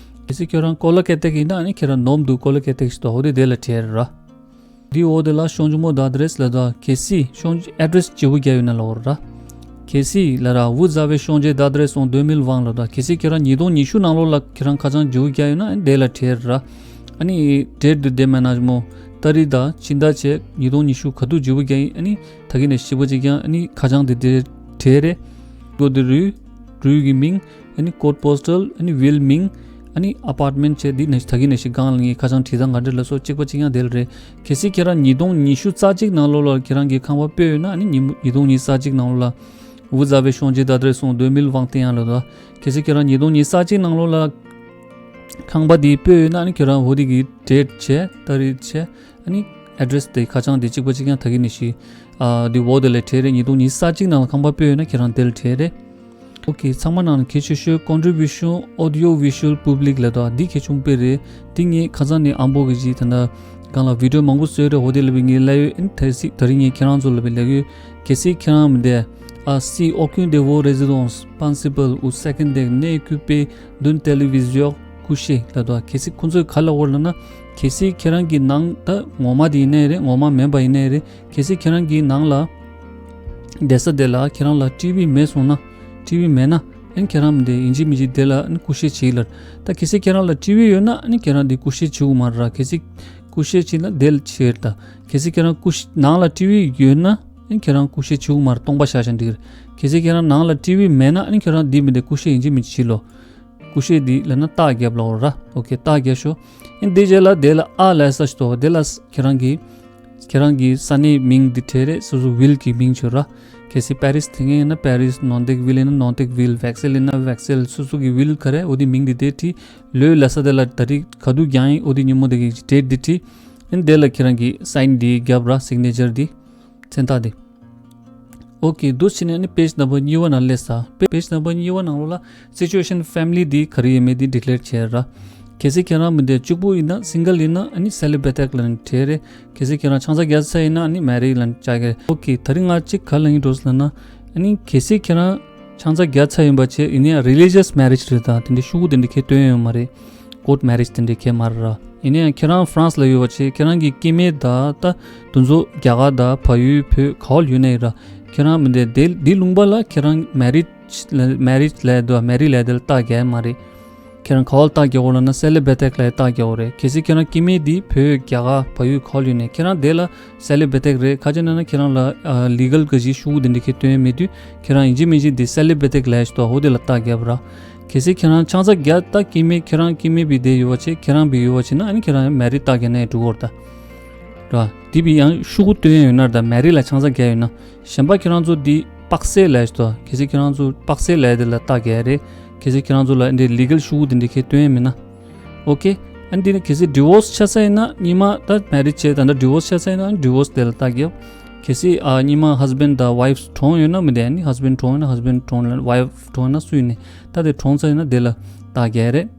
གལ་སྲིད་ཁྱེད་རང་ཀོ་ལོ་ཀ་ཏེར་ཡིན་ན་ཨ་ནི་ཁྱེད་རང་ནོམ་དུ་ཀོ་ལོ་ཀ་ཏེར་ཞིག་དང་འོ་དེ་དེ་ལ་བྲིས་ར། དེའི་འོག་དེ་ལ་ཤོང་ཇི་མོ་ད་ཨ་དྲེ་སི་ལབ་ད། གལ་སྲིད་ཤོང་ཨ་དྲེ་སི་བརྗེ་པོ་རྒྱག་ཡོད་ན་ལབ་ར། གལ་སྲིད་ལབ་ར། Vous avez changé d'adresse en deux mille vingt ལབ་ད། གལ་སྲིད་ཁྱེད་རང་ཉིས་སྟོང་ཉི་ཤུ་ནང་ལོགས་ལ་ཁྱེད་རང་ཁ་བྱང་བརྗེ་པོ་རྒྱག་ཡོད་ན་ཨ་ནི་དེ་ལ་བྲིས་ར། ཨ་ནི་date de déménagement ཏ་རིག་དང་ཕྱི་ཟླ་བྱས་ཉིས་སྟོང་ཉི་ཤུ་ག་དུས་བརྗེ་པོ་རྒྱག་ཡིན། ཨ་ནི་ད་གིན་ནས་གཅིག་པ་གཅིག་རྐྱང་ཨ་ནི་ཁ་བྱང་དེ་དེ་བྲིས་རེད། གོ་དེ་རུ་རུ་གི་མིང་། ཨ་ནི་ཀོཌ་པོ་སི་ཊལ། ཨ་ནི་ཝིལ་མིང་། ཨ་ནི་ཨ་པར་ཊི་མེན་ཊི་བྱས་འདི་ནས་ད་གིན་ནས་ཤིག་སྒང་ལ་ངས་ཁ་བྱང་བྲིས་སྟངས་ག་འདྲ་ལ་སོགས་གཅིག་པ་གཅིག་རྐྱང་དེ་ལ་རེད། གལ་སྲིད་ཁྱེད་རང་ཉིས་སྟོང་ཉི་ཤུ་རྩ་གཅིག་ནང་ལོགས་ལ་ཁྱེད་རང་གི་ཁང་པ་སྤོས་ཡོད་ན་ཨ་ནི་ཉིས་ཉིས་སྟོང་ཉི་ཤུ་རྩ་གཅིག་ནང་ལོགས་ལ། Vous avez changé d'adresse en deux mille vingt et un ལབ་ད། གལ་སྲིད་ཁྱེད་རང་ཉིས་སྟོང་ཉི་ཤུ་རྩ་གཅིག་ནང་ལོགས་ལ་ཁང་པ་འདི་སྤོས་ཡོད་ན་ཨ་ནི་ཁྱེད་རང་འོ་དེ་གི་date བྱས་ཏ་རིག་བྱས། ཨ་ནི་ཨ་དྲེ་སི་དེ་ཁ་བྱང་དེ་གཅིག་པ་གཅིག་རྐྱང་ད་གིན་ནས་ཤིག་ཨ་དེ་འོག་དེ་ལ་བྲིས་རེད། ཉིས་སྟོང་ཉི་ཤུ་རྩ་གཅིག་ནང་ལ་ཁང་པ་སྤོས་ཡོད་ན་ཁྱེད་རང་དེ་ལ་བྲིས་རེད། ཨོ་ཀེ། ཚང་མ་ནང་གལ་ཆེ་ཤོས་contribution audiovisuelle publique ལབ་ད། འདི་གལ་ཆེན་པོ་དཔེ་རེད། འདི་ངས་ཁ་སང་ནས་ཨམ་པོ་གི་གཞི་ད་ལྟ་སྒང་ལ་བི་ཌི་ཡོ་མང་པོ་བཟོས་རེད། འོ་དེ་ལབ་པའི་ངས་ལབ་ཡོད། ཨ་ནི་ད་སི་ད་རིང་ངས་ཁྱེད་རང་ཚོ་ལབ་པའི་ལབ་ཡོད། གལ་སྲིད་ཁྱེད་རང་མི་འདས། Ah, si aucune de vos résidences principales ou secondaires n'est équipée d'un téléviseur couché ལབ་ད། གལ་སྲིད་ཁོང་ཚོས་ག་ལབ་ཡོད་ལབ་ན། གལ་སྲིད་ཁྱེད་རང་གི་ནང་ད་ངོ་མ་དེ་ཡིན་ནའི་རེད། ངོ་མ་མིན་པ་ཡིན་ནའི་རེད། གལ་སྲིད་ཁྱེད་རང་གི་ནང་ལ་བསྡད་ས་དེ་ལ་ཁྱེད་རང་ལ་ཊི་ཝི་མེད་སོང་ན། ཊི་ཝི་མེད་ན་ཨ་ནི་ཁྱེད་རང་མི་འདས་ཡིན་གཅིག་མིན་གཅིག་དེ་ལ་ཨ་ནི་ཀུ་ཤེ་བྱེད་ལབ། ད་གལ་སྲིད་ཁྱེད་རང་ལ་ཊི་ཝི་ཡོད་ན་ཨ་ནི་ཁྱེད་རང་དེ་ཀུ་ཤེ་བྱེད་དགོས་མ་རེད་ར། གལ་སྲིད་ཀུ་ཤེ་བྱེད་ན་དེ་ལ་བྱེད་རེད་ད། གལ་སྲིད་ཁྱེད་རང་ཀུ་ཤེ་ནང་ལ་ཊི་ཝི་ཡོད་ན་ཨ་ནི་ཁྱེད་རང་ཀུ་ཤེ་བྱེད་དགོས་མ་རེད། སྟོང་པ་བཞག་བཞག་འགྲིག་རེད། གལ་སྲིད་ཁྱེད་རང་ནང་ལ་ཊི་ཝི་མེད་ན་ཨ་ནི་ཁྱེད་རང་དེ་མི་འདས་ཀུ་ཤེ་ཡིན་གཅིག་མིན་གཅིག་བྱེད་ལོ། ཀུ་ཤེ་འདི་ལབ་ན་རྟགས་རྒྱབ་ལབ་ར། ཨོ་ཀེ། རྟགས་རྒྱབ་ཤོག་ཨ་ནི་དེ་རྗེས་ལ་དེ་ལ་ཨ་ལབ་ས་ཞིག་འདུག་དེ་ལ་ཁྱེད་རང་གི་ཁྱེད་རང་གི་ས་གནས་མིང་འདི་བྲིས་རེད། སོ་སོ་ཝིལ་གྱི་མིང་བྱོས་ར། གལ་སྲིད་པེ་རིས་དེ་སྔ་ཡིན་ན་པེ་རིས། ནོན་ཏེག་ཝིལ་ཡིན་ན་ནོན་ཏེག་ཝིལ། ཝེག་སེལ་ཡིན་ན་ཝེག་སེལ། སོ་སོ་གི་ཝིལ་ག་རེ་འོ་དེ་མིང་འདི་དེ་བྲིས། ལོ་ལབ་ས་དེ་ལ་ད་རིང་ག་དུས་རྒྱག་ཡིན་འོ་དེ་ཉིན་མོ་དེ་གི་ཌེ་ཊི་འདི་བྲིས། ཨ་ནི་དེ་ལ་ཁྱེད་རང་གི་སའིན་འདི་རྒྱབ་ར། སིག་ནེ་ཅར་འདི། མཚན་རྟགས་འདི། ཨོ་ཀེ། འདུག་བྱས་ནས་ཨ་ནི་པེ་ཇི་ནམ་བར་གཉིས་པ་ནང་སླེབས་ས། པེ་ཇི་ནམ་བར་གཉིས་པ་ནང་ལོགས་ལ་སི་ཅུ་ཨེ་ཤན་ཕེ་མི་ལི་འདི་ག་རེ་ཡོད་མེད་འདི་ཌི་ཀི་ལེར་བྱས་ར། གལ་སྲིད་ཁྱེད་རང་མི་འདས་གཅིག་པུ་ཡིན་ན་སིང་གལ་ཡིན་ན་ཨ་ནི་སེ་ལི་བེ་ཊར་ལབ་ནས་བྲིས་རེད། གལ་སྲིད་ཁྱེད་རང་ཆང་ས་བརྒྱབ་ཚར་ཡིན་ན་ཨ་ནི་མེ་རིཌ་ལབ་ནས་བྱ་གི་རེད། ཨོ་ཀེ། ད་རིང་ང་གཅིག་ག་ལབ་ཡིན་འགྲོ་ཟེར་ན། ཨ་ནི་གལ་སྲིད་ཁྱེད་རང་ཆང་ས་བརྒྱབ་ཚར་ཡིན་པ་བྱས་ཡིན་ནའི་རི་ལི་ཇི་ཡས་མེ་རིཇ་རེད་ད། དེ་འདྲའི་ཤོག་གུ་དེ་འདྲ་ཁྱེད་སྟོན་ཡོད་མ་རེད། ཀོར་ཊི་མེ་རིཇ་དེ་འདྲ་ཁྱེད་མ་རེད་ར། ཡིན་ནའི་ཁྱེད་རང་ཧྥ་རན་སི་ལ་ཡོད་པ་བྱས་ཁྱེད་རང་གི་སྐྱེ་དམན་ད་ད་དེ་ཚོ་རྒྱ་གར་ད་བལ་ཡུལ་བོད་ག་བ་ལ་ཡོད་ནའི་ར། ཁྱེད་རང་མི་འདས་དེ་འདི་ལུང་པ་ལ་ཁྱེད་རང་མེ་རིཌ་མེ་རིཌ་ལབ་དུས་མེ་རིཌ་ལབ་དེ་ལ་རྟགས་རྒྱག་མ་རེད། ཁྱེད་རང་ག་བ་ལ་རྟགས་རྒྱག་དགོས་ལབ་ན་སེ་ལི་བེ་ཊར་ལ་རྟགས་རྒྱག་དགོས་རེད། གལ་སྲིད་ཁྱེད་རང་སྐྱེ་དམན་འདི་བོད་རྒྱ་གར་བལ་ཡུལ་ག་བ་ལ་ཡོད་ནའི་ཁྱེད་རང་དེ་ལ་སེ་ལི་བེ་ཊར་རེད། ག་ཅི་ན་ན་ཁྱེད་རང་ལ་ལི་གལ་གི་གཞི་ཤོག་གུ་དེ་འདྲ་ཁྱེད་སྟོན་མེད་དུས་ཁྱེད་རང་ཡིན་གཅིག་མིན་གཅིག་འདི་སེ་ལི་བེ་ཊར་ལབ་ཞིག་འདུག་འོ་དེ་ལ་རྟགས་རྒྱབ་ར། གལ་སྲིད་ཁྱེད་རང་ཆང་ས་བརྒྱབ་ད་སྐྱེ་དམན་ཁྱེད་རང་སྐྱེ་དམན་བི་དེ་ཡོད་པ་བྱས་ཁྱེད་རང་བི་ཡོད་པ་བྱས་ན་ཨ་ནི་ཁྱེད་རང་མེ་རིཌ་རྟགས་རྒྱག་ནའི་འགྲིག་གི་རེད་ད། ར། དེ་བི་ཡང་ཤོག་གུ་སྟོན་ཡོད་ན་ར་ད་མེ་རིཌ་ལ་ཆང་ས་བརྒྱབ་ཡོད་ན། གཞན་པ་ཁྱེད་རང་ཚོ་འདི་པག་སེ་ལབ་ཞིག་འདུག་གལ་སྲིད་ཁྱེད་རང་ཚོ་པག་སེ་ལབ་དེ་ལ་རྟགས་རྒྱག་རེད། གལ་སྲིད་ཁྱེད་རང་ཚོ་ལ་འདི་ལི་གལ་ཤོག་གུ་དེ་འདྲ་ཁྱེད་སྟོན་ཡོད་མེད་ན། ཨོ་ཀེ། ཨ་ནི་འདི་ནི་གལ་སྲིད་ཌི་བོར་སི་ཆགས་ས་ཡིན་ན་གཉིས་མ་ད་མེ་རིཌ་བྱས་ད་ད་ཌི་བོར་སི་ཆགས་ས་ཡིན་ན་ཌི་བོར་སི་དེ་ལ་རྟགས་རྒྱབ། གལ་སྲིད་ཨ་གཉིས་མ་ཧས་བྷེན་ཌི་དང་ཝའིཕ་གྲོངས་ཡོད་ན་མི་འདས་ནི་ཧས་བྷེན་ཌི་གྲོངས་ཡོད་ན་ཧས་བྷེན་ཌི་གྲོངས་ལ་ཝའིཕ་གྲོངས་ཡོད་ན་སུ་ཡིན་ནི་ད་དེ་གྲོངས་ས་ཡིན་ན་དེ་ལ་རྟགས་རྒྱག་རེད།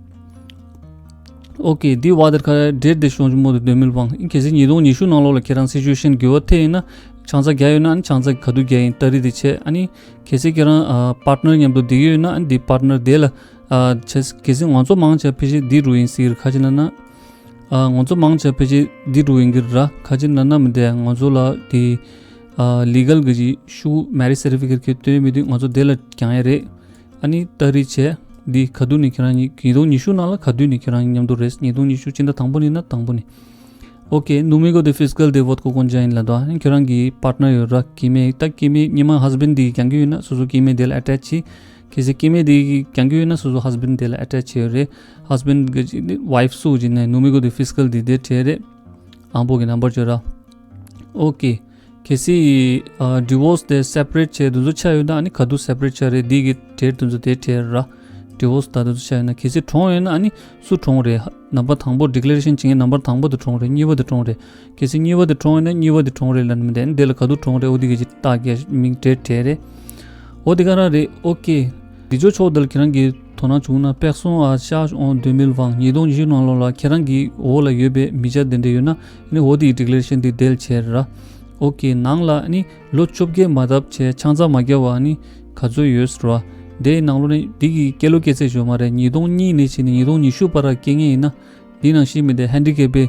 ཨོ་ཀེ། འདི་བ་དེར་ཁ་ཌེཊ་དེ་ཤོང་ཅི་མོ་དེ་འདོད་མིལ་བང་། ཨིན་གལ་སྲིད་ཉིས་སྟོང་ཉི་ཤུ་ནང་ལོགས་ལ་ཁྱེད་རང་སི་ཅུ་ཨེ་ཤན་འགྱུར་བ་ཐེབས་ཡིན་ན་ཆང་ས་རྒྱག་ཡོད་ན་ཨ་ནི་ཆང་ས་ག་དུས་རྒྱག་ཡིན་ཏ་རིག་དེ་བྱས། ཨ་ནི་གལ་སྲིད་ཁྱེད་རང་ཨ་པར་ཊི་ནར་མཉམ་དུ་བསྡད་ཡོད་ན་ཨ་ནི་འདི་པར་ཊི་ནར་དེ་ལ་ཨ་བྱས། གལ་སྲིད་ང་ཚོ་མང་ཆེ་ཕལ་ཆེར་འདི་རུ་ཡིན་སྲིད་ཀྱི་རེད། ཁ་ཅིག་ལབ་ན་ཨ་ང་ཚོ་མང་ཆེ་ཕལ་ཆེར་འདི་རུ་ཡིན་གྱི་ར། ཁ་ཅིག་ལབ་ན་མི་འདུག་ང་ཚོ་ལ་དེ་ཨ་ལི་གལ་གྱི་ཤུ་མེ་རེཇ་སར་ཊི་ཕི་ཀེཊ་གི་སྟོན་མི་འདུག་ང་ཚོ་དེ་ལ་རྒྱག་ཡ་རེད། ཨ་ནི་ཏ་རིག་བྱས། འདི་ག་དུས་ནས་ཁྱེད་རང་ཉིད་ཉིས་སྟོང་ཉི་ཤུ་ནང་ལ་ག་དུས་ནས་ཁྱེད་རང་མཉམ་དུ་རེད། ཉིས་སྟོང་ཉི་ཤུ་སྤྱི་ཟླ་དང་པོ་ནས་ན་དང་པོ་ནས། ཨོ་ཀེ། ནུ་མི་གོ་དེ་ཕི་ཛི་ཀལ་དེ་བོད་ཀོ་ཀོན་ཅན་ལ་དོ། ཨ་ནི་ཁྱེད་རང་གི་པར་ཊི་ནར་ཡོད་ར། སྐྱེ་དམན། ད་སྐྱེ་དམན་སྔོན་མ་ཧས་བྷེན་ཌི་འདི་རྒྱག་གི་ཡོད་ན་སོ་སོ་སྐྱེ་དམན་དེ་ལ་ཨ་ཊེཆ་བྱེད། གལ་སྲིད་སྐྱེ་དམན་དེ་རྒྱག་གི་ཡོད་ན་སོ་སོ་ཧས་བྷེན་ཌི་དེ་ལ་ཨ་ཊེཆ་བྱེད་ཡོད་རེད། ཧས་བྷེན་ཌི་གི་ཝའིཕ་སུ་ཅིག་ནས་ནུ་མི་གོ་དེ་ཕི་ཛི་ཀལ་དེ་དེ་བྲིས་རེད། ཨང་པོ་གི་ནམ་བར་བརྗོད་ར། ཨོ་ཀེ། གལ་སྲིད་ཨ་ཌི་བོར་སི་དེ་སེ་པ་རེཊ་བྱས་དེ་ཚོ་ཆགས་ཡོད་ན་ཨ་ནི་ག་དུས་སེ་པ་རེཊ་ཆགས་རེད། འདི་གི་ཌེཊ་དེ་ཚོ་དེ་བྲིས་ར། ཌི་བོར་སི་ད་དེ་ཚོ་ཆགས་ཡོད་ན། གལ་སྲིད་གྲོངས་ཡོད་ན་ཨ་ནི་སུ་གྲོངས་རེད། ནམ་བར་དང་པོ་ཌི་ཀི་ལེ་རེ་ཤན་བྱེད་མཁན་ནམ་བར་དང་པོ་དེ་གྲོངས་རེད། གཉིས་པ་དེ་གྲོངས་རེད། གལ་སྲིད་གཉིས་པ་དེ་གྲོངས་ཡོད་ན་གཉིས་པ་དེ་གྲོངས་རེད་ལབ་ནི་མི་འདུག་ཨ་ནི་དེ་ལ་ག་དུས་གྲོངས་རེད། འོ་དེ་གི་ཅིག་རྟགས་རྒྱག་མིང་ཌེཊ་བྲིས་རེད། འོ་དེ་ག་རང་རེད། ཨོ་ཀེ། འདི་ཚོ་ཕྱོགས་འདི་ལ་ཁྱེད་རང་གི་དོ་སྣང་བྱུང་ན་personne à charge en deux mille vingt ཉིས་སྟོང་ཉི་ཤུ་ནང་ལོགས་ལ་ཁྱེད་རང་གི་འོག་ལ་ཡོད་པའི་མི་ཆ་དེ་འདྲ་ཡོད་ན་ཨ་ནི་འོ་དེ་ཡི་ཌི་ཀི་ལེ་རེ་ཤན་དེ་དེ་ལ་བྱས་ར། ཨོ་ཀེ། ནང་ལ་ཨ་ནི་ལོ་བཅོ་བརྒྱད་མ་བཏབ་བྱས་ཆང་ས་མ་བརྒྱབ་པ་ཨ་ནི་ག་ཚོད་ཡོད་ཟེར་བ། དེའི་ནང་ལོགས་ནས་འདི་གི་སྐྱེས་ལོ་སྐྱེས་ཚེས་ཡོད་མ་རེད། ཉིས་སྟོང་གཉིས་ནས་བྱས་ནས་ཉིས་སྟོང་ཉི་ཤུ་བར་སྐྱེས་མཁན་ཡིན་ན། འདི་ནང་བཞིན་མི་དེ་ཧན་ཌི་ཀེབ་པའི་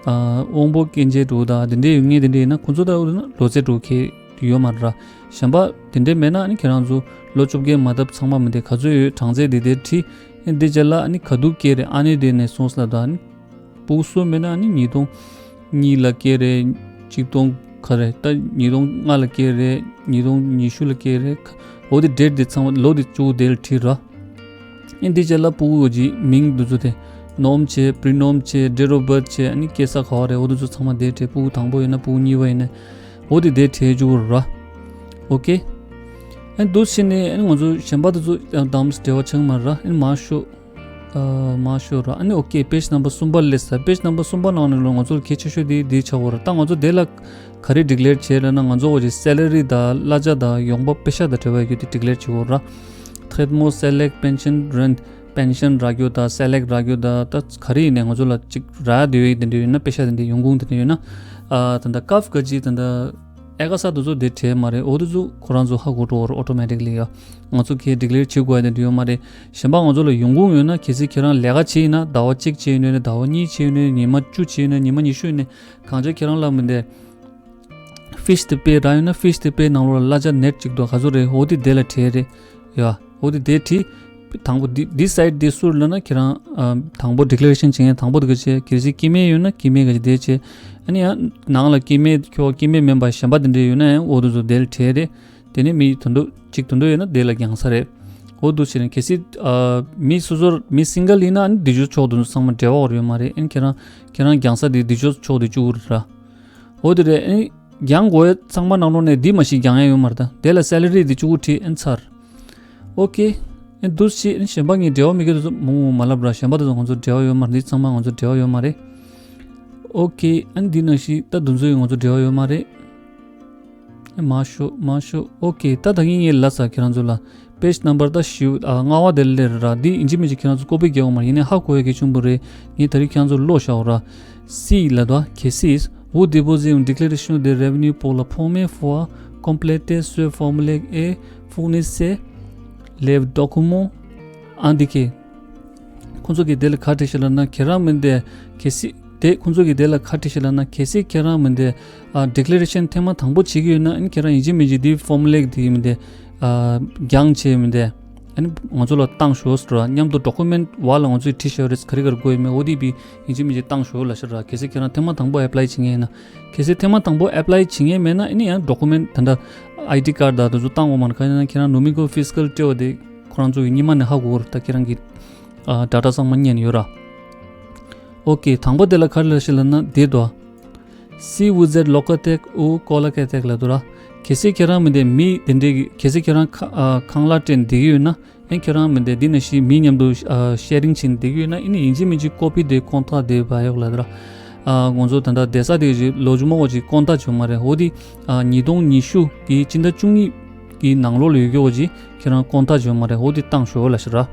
ཨ་དབང་པོ་སྐྱོན་ཅན་འདྲ་བོ་དང་དེ་འདྲའི་ཡོད་མཁན་དེ་འདྲ་ཡིན་ན་ཁོང་ཚོ་ད་འོ་ན་ལོ་ཚད་འདྲ་བོ་ཁེལ་ཡོད་མ་རེད་ར། གཞན་པ་དེ་འདྲའི་མེད་ན་ཨ་ནི་ཁྱེད་རང་ཚོ་ལོ་བཅོ་བརྒྱད་མ་བཏབ་ཚང་མ་མི་དེ་ག་ཚོད་ཡོད་གྲངས་ཚད་དེ་དེ་བྲིས། ཨ་ནི་དེ་རྗེས་ལ་ཨ་ནི་ག་དུས་སྐྱེས་རེད། ཨ་ནི་དེ་ནས་སོང་ཙང་ད་ཨ་ནི་སྤུ་གུ་སུ་མེད་ན་ཨ་ནི་ཉིས་སྟོང་གཉིས་ལ་སྐྱེས་རེད། གཅིག་སྟོང་ག་རེད། ད་ཉིས་སྟོང་ལྔ་ལ་སྐྱེས་རེད། ཉིས་སྟོང་ཉི་ཤུ་ལ་སྐྱེས་རེད། འོ་དེ་ཌེཊ་དེ་ཚང་མ་ལོ་དེ་གཙོ་བོ་དེ་ལ་བྲིས་ར། ཨ་ནི་དེ་རྗེས་ལ་སྤུ་གུ་གི་མིང་དེ་ཚོ་དེ་ནོམ་བྱས། པི་རི་ནོམ་བྱས། ཌེཊ་ཨོཕ་བར་ཐི་བྱས། ཨ་ནི་སྐྱེས་ས་ག་བ་རེད། འོ་དེ་ཚོ་ཚང་མ་དེ་བྲིས། སྤུ་གུ་དང་པོ་ཡིན་ན་སྤུ་གུ་གཉིས་པ་ཡིན་ན་འོ་དེ་དེ་བྲིས་བཅུག་ར། ཨོ་ཀེ། ཨ་ནི་འདུག་སེ་བྱས་ནས་ཨ་ནི་ང་ཚོ་གཞན་པ་དེ་ཚོ་ཡང་དམ་སེ་འབྲེལ་བ་ཆགས་མ་ར། ཨ་ནི་མར་ཤོག་ཨ་མར་ཤོག་ར། ཨ་ནི་ཨོ་ཀེ། པེ་ཇི་ནམ་བར་གསུམ་པ་སླེབས་ས། པེ་ཇི་ནམ་བར་གསུམ་པ་ནང་ནས་ལོ་ང་ཚོ་གལ་ཆེ་ཤོས་དེ་དེ་ཆགས་ཡོད་ར། ད་ང་ཚོ་དེ་ལ་ག་རེ་ཌི་ཀི་ལེར་བྱས་ལབ་ན་ང་ཚོ་འོ་ཅིག་སེ་ལ་རི་དང་གླ་ཆ་དང་ཡོང་འབབ་པེ་ཤག་དང་འབྲེལ་བ་ཡོད་རྒྱུ་དེ་ཌི་ཀི་ལེར་བྱེད་དགོས་ར། ཊེ་རེད་མོ། སེ་ལེག་ཊི། པེན་ཤན་རེན་ཊི། པེན་ཤན་རག་རྒྱུ་དང་སེ་ལེག་རག་རྒྱུ་དང་ད་ག་རེ་ཡིན་ནའི་ང་ཚོ་ལ་ཅིག་རག་བསྡད་ཡོད་དེ་འདྲ་ཡོད་ན་པེ་ཤག་དེ་འདྲ་ཡོང་ཁུངས་དེ་འདྲ་ཡོད་ན། ཨ་ད་ལྟ་ཀབ་ག་ཅིག་ད་ལྟ་ཨེ་ཀ་ས་དེ་ཚོ་དེ་བྲིས་མ་རེད། འོ་དེ་ཚོ་ཁོ་རང་ཚོ་ཧ་གོ་འགྲོ་བར་ཨོ་ཊོ་མེ་ཊིག་ལི་ཡ། ང་ཚོ་གས་ཌི་ཀི་ལེར་བྱེད་དགོས་ཡ་དེ་འདྲ་ཡོད་མ་རེད། གཞན་པ་ང་ཚོ་ལ་ཡོང་ཁུངས་ཡོད་ན་གལ་སྲིད་ཁྱེད་རང་ལས་ཀ་བྱེད་ཡིན་ན་ཟླ་བ་གཅིག་བྱེད་ཡིན་ནའི་ཟླ་བ་གཉིས་བྱེད་ཡིན་ནའི་ཉི་མ་བཅུ་བྱེད་ཡིན་ནའི་ཉི་མ་ཉི་ཤུ་ཡིན་ནའི་གང་ཅི་ཁྱེད་རང་ལ་མི་འདི་ཕི་ཤི་དེ་པེ་རག་ཡོད་ན་ཕི་ཤི་དེ་པེ་ནང་ལོགས་ལ་གླ་ཆ་ནེཊ་གཅིག་འདུག་ག་ཚོད་རེད། འོ་དེ་དེ་ལ་བྲིས་རེད་ཡ། འོ་དེ་དེ་བྲིས། དང་པོ་འདི་འདི་སའིཊ་འདི་སུ་རེད་ལབ་ན་ཁྱེད་རང་ཨ་དང་པོ་ཌི་ཀི་ལེ་རེ་ཤན་བྱེད་མཁན་དང་པོ་དེ་ག་བྱས། གལ་སྲིད་སྐྱེ་དམན་ཡོད་ན་སྐྱེ་དམན་ག་བྱས་དེ་བྱས། ཨ་ནི་ཡང་ནང་ལ་སྐྱེ་དམན་ཁྱོད་སྐྱེ་དམན་མིན་པ་གཞན་པ་དེ་འདྲ་ཡོད་ན་ཡང་འོ་དེ་ཚོ་དེ་ལ་བྲིས་རེད། དེ་ནས་མི་དོན་དུ་གཅིག་དོན་དུ་ཡོད་ན་དེ་ལ་རྒྱང་ས་རེད། འོ་འདུག་བྱས་ནས་གལ་སྲིད་ཨ་མི་སོ་སོར་མི་སིང་གལ་ཡིན་ན་ཨ་ནི་འདི་ཚོ་ཕྱོགས་དེ་ཚོ་ཚང་མ་འབྲེལ་བ་ཡོད་མ་རེད། ཨ་ནི་ཁྱེད་རང་ཁྱེད་རང་རྒྱང་ས་དེ་འདི་ཚོ་ཕྱོགས་དེ་བཅུག་རེད་ར། འོ་དེ་རེད། ཨ་ནི་རྒྱང་དགོས་ཡ་ཚང་མ་ནང་ལོགས་ནས་འདི་མ་གཞི་རྒྱང་ཡ་ཡོད་མ་རེད། ད་དེ་ལ་སེ་ལ་རི་འདི་བཅུག་བྲིས་ཨ་ནི་ཚར། ཨོ་ཀེ། ཨ་ནི་འདུག་བྱས་ཨ་ནི་གཞན་པ་ངས་འབྲེལ་བ་མེད་མཁན་དེ་ཚོ་མང་པོ་མ་ལབ་ར། གཞན་པ་དེ་ཚོ་ང་ཚོ་འབྲེལ་བ་ཡོད་མ་རེད། འདི་ཚང་མ་ང་ཚོ་འབྲེལ་བ་ཡོད་མ་རེད། ཨོ་ཀེ། ཨ་ནི་འདི་ནང་བཞིན་ད་འདི་ཚོ་ཡང་ང་ཚོ་འབྲེལ་བ་ཡོད་མ་རེད། མར་ཤོག་མར་ཤོག་ཨོ་ཀེ། ད་ད་གིན་ངས་ལབ་ཚར་ཁྱེད་རང་ཚོ་ལ། པེ་ཇི་ནམ་བར་ད་བཞི་ཨ་ལྔ་པ་དེ་ལ་སླེབས་ར། འདི་ཡིན་གཅིག་མིན་གཅིག་ཁྱེད་རང་ཚོ་ཀོ་པི་རྒྱག་དགོས་མ་རེད། ཡིན་ནའི་ཧ་གོ་ཡ་གལ་ཆེན་པོ་རེད། ངས་ད་རེས་ཁྱེད་རང་ཚོ་ཀློག་བཞག་ར། སི་ལབ་དོ། གལ་སྲིད་vous déposez une déclaration de revenus pour la première fois, complétez ce formulaire et fournissez les documents indiqués. ཁོང་ཚོ་གིས་དེ་ལ་ག་རེ་བྲིས་ཤག་ལབ་ན་ཁྱེད་རང་མི་འདི་གལ་སྲིད་དེ་ཁོང་ཚོ་གིས་དེ་ལ་ག་རེ་བྲིས་ཤག་ལབ་ན་གལ་སྲིད་ཁྱེད་རང་མི་འདི་ཨ་ཌི་ཀི་ལེ་རེ་ཤན་ཐེངས་མ་དང་པོ་བྱེད་ཀྱི་ཡོད་ན་ཨ་ནི་ཁྱེད་རང་ཡིན་གཅིག་མིན་གཅིག་དེ་ཕོར་མུ་ལེ་དེ་མི་འདི་ཨ་རྒྱང་བྱས་མི་འདི་ཨ་ནི་ང་ཚོ་ལ་བཏང་ཤོག་ཟེར་ར། མཉམ་དུ་ཌོ་ཀུ་མེན་ཊི་བ་ལ་ང་ཚོས་བྲིས་བཞག་ཡོད་རེད། ག་རེ་ག་རེ་དགོས་ཡོད་མེད་འོ་དེ་བི་ཡིན་གཅིག་མིན་གཅིག་བཏང་ཤོག་ལབ་ཤག་ར། གལ་སྲིད་ཁྱེད་རང་ཐེངས་མ་དང་པོ་ཨེབ་ལའི་བྱེད་མཁན་ཡིན་ན། གལ་སྲིད་ཐེངས་མ་དང་པོ་ཨེབ་ལའི་བྱེད་མཁན་མེད་ན་ཨ་ནི་ཡང་ཌོ་ཀུ་མེན་ཊི་ད་ལྟ་ཨའི་ཌི་ཀར་ཌི་དང་དེ་ཚོ་བཏང་དགོས་མ་རེད། གང་ཡིན་ན་ཁྱེད་རང་ནུ་མི་གོ་ཕི་ཛི་ཀལ་སྤྲད་པ་དེ་ཁོ་རང་ཚོ་གི་སྔོན་མ་ནས་ཧ་གོ་གི་རེད། ད་ཁྱེད་རང་གི་ཨ་ཌེ་ཊ་ཚང་མ་རྙེད་ནས་ཡོད་ར། ཨོ་ཀེ། དང་པོ་དེ་ལ་ག་རེ་ལབ་ཤག་ལབ་ན་དེ་དོ། Si vous êtes locataire ou colocataire ལབ་འདུག་ར། གལ་སྲིད་ཁྱེད་རང་མི་འདི་མི་དེ་འདྲའི་གི་གལ་སྲིད་ཁྱེད་རང་ཁ་ཨ་ཁང་གླ་སྤྲད་བསྡད་ཀྱི་ཡོད་ན། ཨེ་ཁྱེད་རང་མི་འདི་འདི་ནང་བཞིན་མི་མཉམ་དུ་ཨ་ཤེ་རིང་བྱེད་བསྡད་ཀྱི་ཡོད་ན་ཨེ་ནི་ཡིན་གཅིག་མིན་གཅིག་ཀོ་པི་དེ་ཀོན་ཊེག་དེ་བ་ཡོག་ལབ་འདུག་ར། ཨ་ང་ཚོ་ད་ལྟ་བསྡད་ས་དེ་ལོ་རྒྱུས་མང་པོ་ཅིག་ཀོན་ཊེག་བྱུང་མ་རེད། འོ་དེ་ཨ་ཉིས་སྟོང་ཉི་ཤུ་གི་སྤྱི་ཟླ་བཅུ་གཉིས་ཀྱི་ནང་ལོགས་ལ་ཡོད་ཀྱོག་ཅིག་ཁྱེད་རང་ཀོན་ཊེག་བྱུང་མ་རེད། འོ་དེ་བཏང་ཤོག་ལབ་ཤག་ར།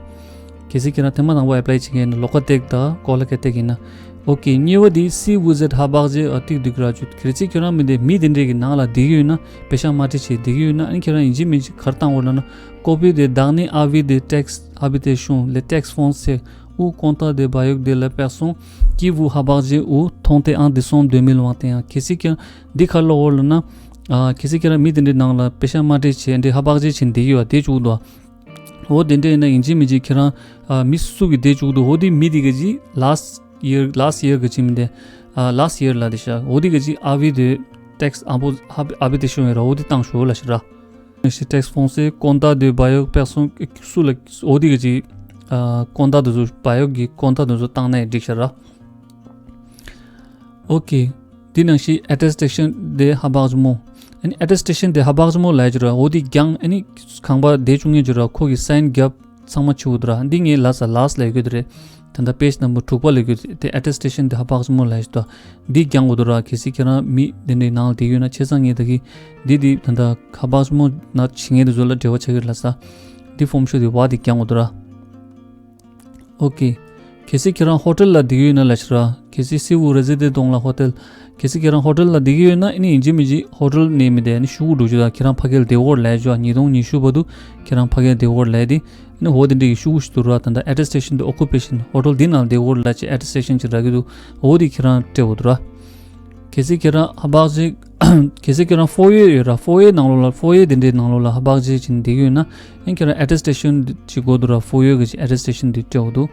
གལ་སྲིད་ཁྱེད་རང་ཐེངས་མ་དང་པོ་ཨེ་པ་ལའི་བྱེད་མཁན་ཡིན་ན་ལོགས་ཀ་བཏེག་དང་ཀོ་ལ་ཀ་བཏེག་ཡིན་ན། ཨོ་ཀེ། གཉིས་པ་དེ་Si vous êtes སྦག་རྗེས་ཨ་ཏིག་འདུག་ར་ཅུ། གལ་སྲིད་ཁྱེད་རང་མི་དེ་མི་དེ་འདྲས་ཀྱི་ནང་ལ་བསྡད་ཀྱི་ཡོད་ན། པེ་ཤ་མ་སྤྲད་བྱས་བསྡད་ཀྱི་ཡོད་ན། ཨ་ནི་ཁྱེད་རང་ཡིན་གཅིག་མིན་གཅིག་ག་རེ་བཏང་དགོས་ལབ་ན། Copie des derniers avis de taxe habitation, les taxes foncières ou contrat de bail de la personne qui vous habitation ou tente en décembre deux mille vingt et un. གལ་སྲིད་ཁྱེད་རང་འདི་ག་རེ་ལབ་དགོས་ལབ་ན། ཨ་གལ་སྲིད་ཁྱེད་རང་མི་དེ་འདྲའི་ནང་ལ་པེ་ཤ་མ་སྤྲད་བྱས་འདི་སྦག་རྗེས་བྱས་བསྡད་ཀྱི་ཡོད་པ་དེ་བཅུག་འདུག་འོ་དེ་འདྲ་ཡིན་ན་ཡིན་གཅིག་མིན་གཅིག་ཁྱེད་རང་ཨ་མི་སུ་གི་དེ་བཅུག་འདུག་འོ་དེ་མི་དེ་ག་ཅིག last year, last year ག་ཅིག་མི་དེ། ཨ་last year ལ་དེ་ཤ། འོ་དེ་ག་ཅིག་avis de taxe habitation ཡོད་ར། འོ་དེ་བཏང་ཤོག་ལབ་ཤག་ར། ཞེས་taxe foncière, contrat de bail personne སུ་ལ་འོ་དེ་ག་ཅིག་ཨ་contrat དེ་ཚོ་bail གི་contrat དེ་ཚོ་བཏང་ན་ཡང་འགྲིག་ཤག་ར། ཨོ་ཀེ། འདི་ནང་བཞིན་attestation de hébergement། ཨ་ནི་attestation de hébergement ལབ་ཀྱི་ར། འོ་དེ་རྒྱང་ཨ་ནི་ཁང་པ་དེ་བཅུག་མཁན་ཀྱི་ར། ཁོ་གི་sign རྒྱབ་ཚང་མ་བྱེད་དགོས་འདུག་ར། འདི་ངས་ལབ་ས་last ལབ་ཡོད་རེད། ད་ལྟ་page number དྲུག་པ་ལབ་ཡོད་རེད། དེ་attestation de hébergement ལབ་ཀྱི་འདུག་འདི་རྒྱང་དགོས་འདུག་ར། གལ་སྲིད་ཁྱེད་རང་མི་དེ་འདྲའི་ནང་ལ་བསྡད་ཡོད་ན། བྱས་ཙང་ངས་ད་གི་འདི་འདི་ད་ལྟ་hébergement ནང་བྱེད་མཁན་དེ་ཚོ་ལ་འབྲེལ་བ་ཆགས་ཀྱི་རེད་ལབ་ས། འདི་form ཤོག་དེ་བ་དེ་རྒྱང་དགོས་འདུག་ར། ཨོ་ཀེ། གལ་སྲིད་ཁྱེད་རང་ཧོ་ཊེལ་ལ་བསྡད་ཡོད་ན་ལབ་ཤག་ར། གལ་སྲིད་si vous résidez dans la hôtel། གལ་སྲིད་ཁྱེད་རང་ཧོ་ཊེལ་ལ་བསྡད་ཀྱི་ཡོད་ན། ཨ་ནི་ཡིན་གཅིག་མིན་གཅིག་ཧོ་ཊེལ་ནས་མི་དེ་ཨ་ནི་ཤོག་གུ་འགྲོ་རྒྱུ་དང་། ཁྱེད་རང་ཕ་གིར་བསྡད་དགོས་ལབ་ཀྱི་ཡོད། ཉིས་སྟོང་ཉི་ཤུ་བར་དུ་ཁྱེད་རང་ཕ་གིར་བསྡད་དགོས་ལབ་དེ། ཨ་ནི་འོ་དེ་འདྲ་གི་ཤོག་གུ་ཞིག་འདུག་ར། ད་ལྟ་attestation de occupation ཧོ་ཊེལ་འདི་ནང་བསྡད་དགོས་ལབ་ཅིག་attestation ཅིག་རག་གི་འདུག་འོ་དེ་ཁྱེད་རང་སྤྲད་དགོས་འདུག་ར། གལ་སྲིད་ཁྱེད་རང་ཧ་པག་ཅིག་གལ་སྲིད་ཁྱེད་རང་foyer ཡོད་ར། foyer ནང་ལོགས་ལ། foyer དེ་འདྲའི་ནང་ལོགས་ལ་ཧ་པག་ཅིག་བྱས་ནས་བསྡད་ཀྱི་ཡོད་ན། ཨ་ནི་ཁྱེད་རང་attestation ཅིག་དགོས་འདུག་ར། foyer གི་ཅིག་attestation དེ་སྤྲད་དགོས་འདུག་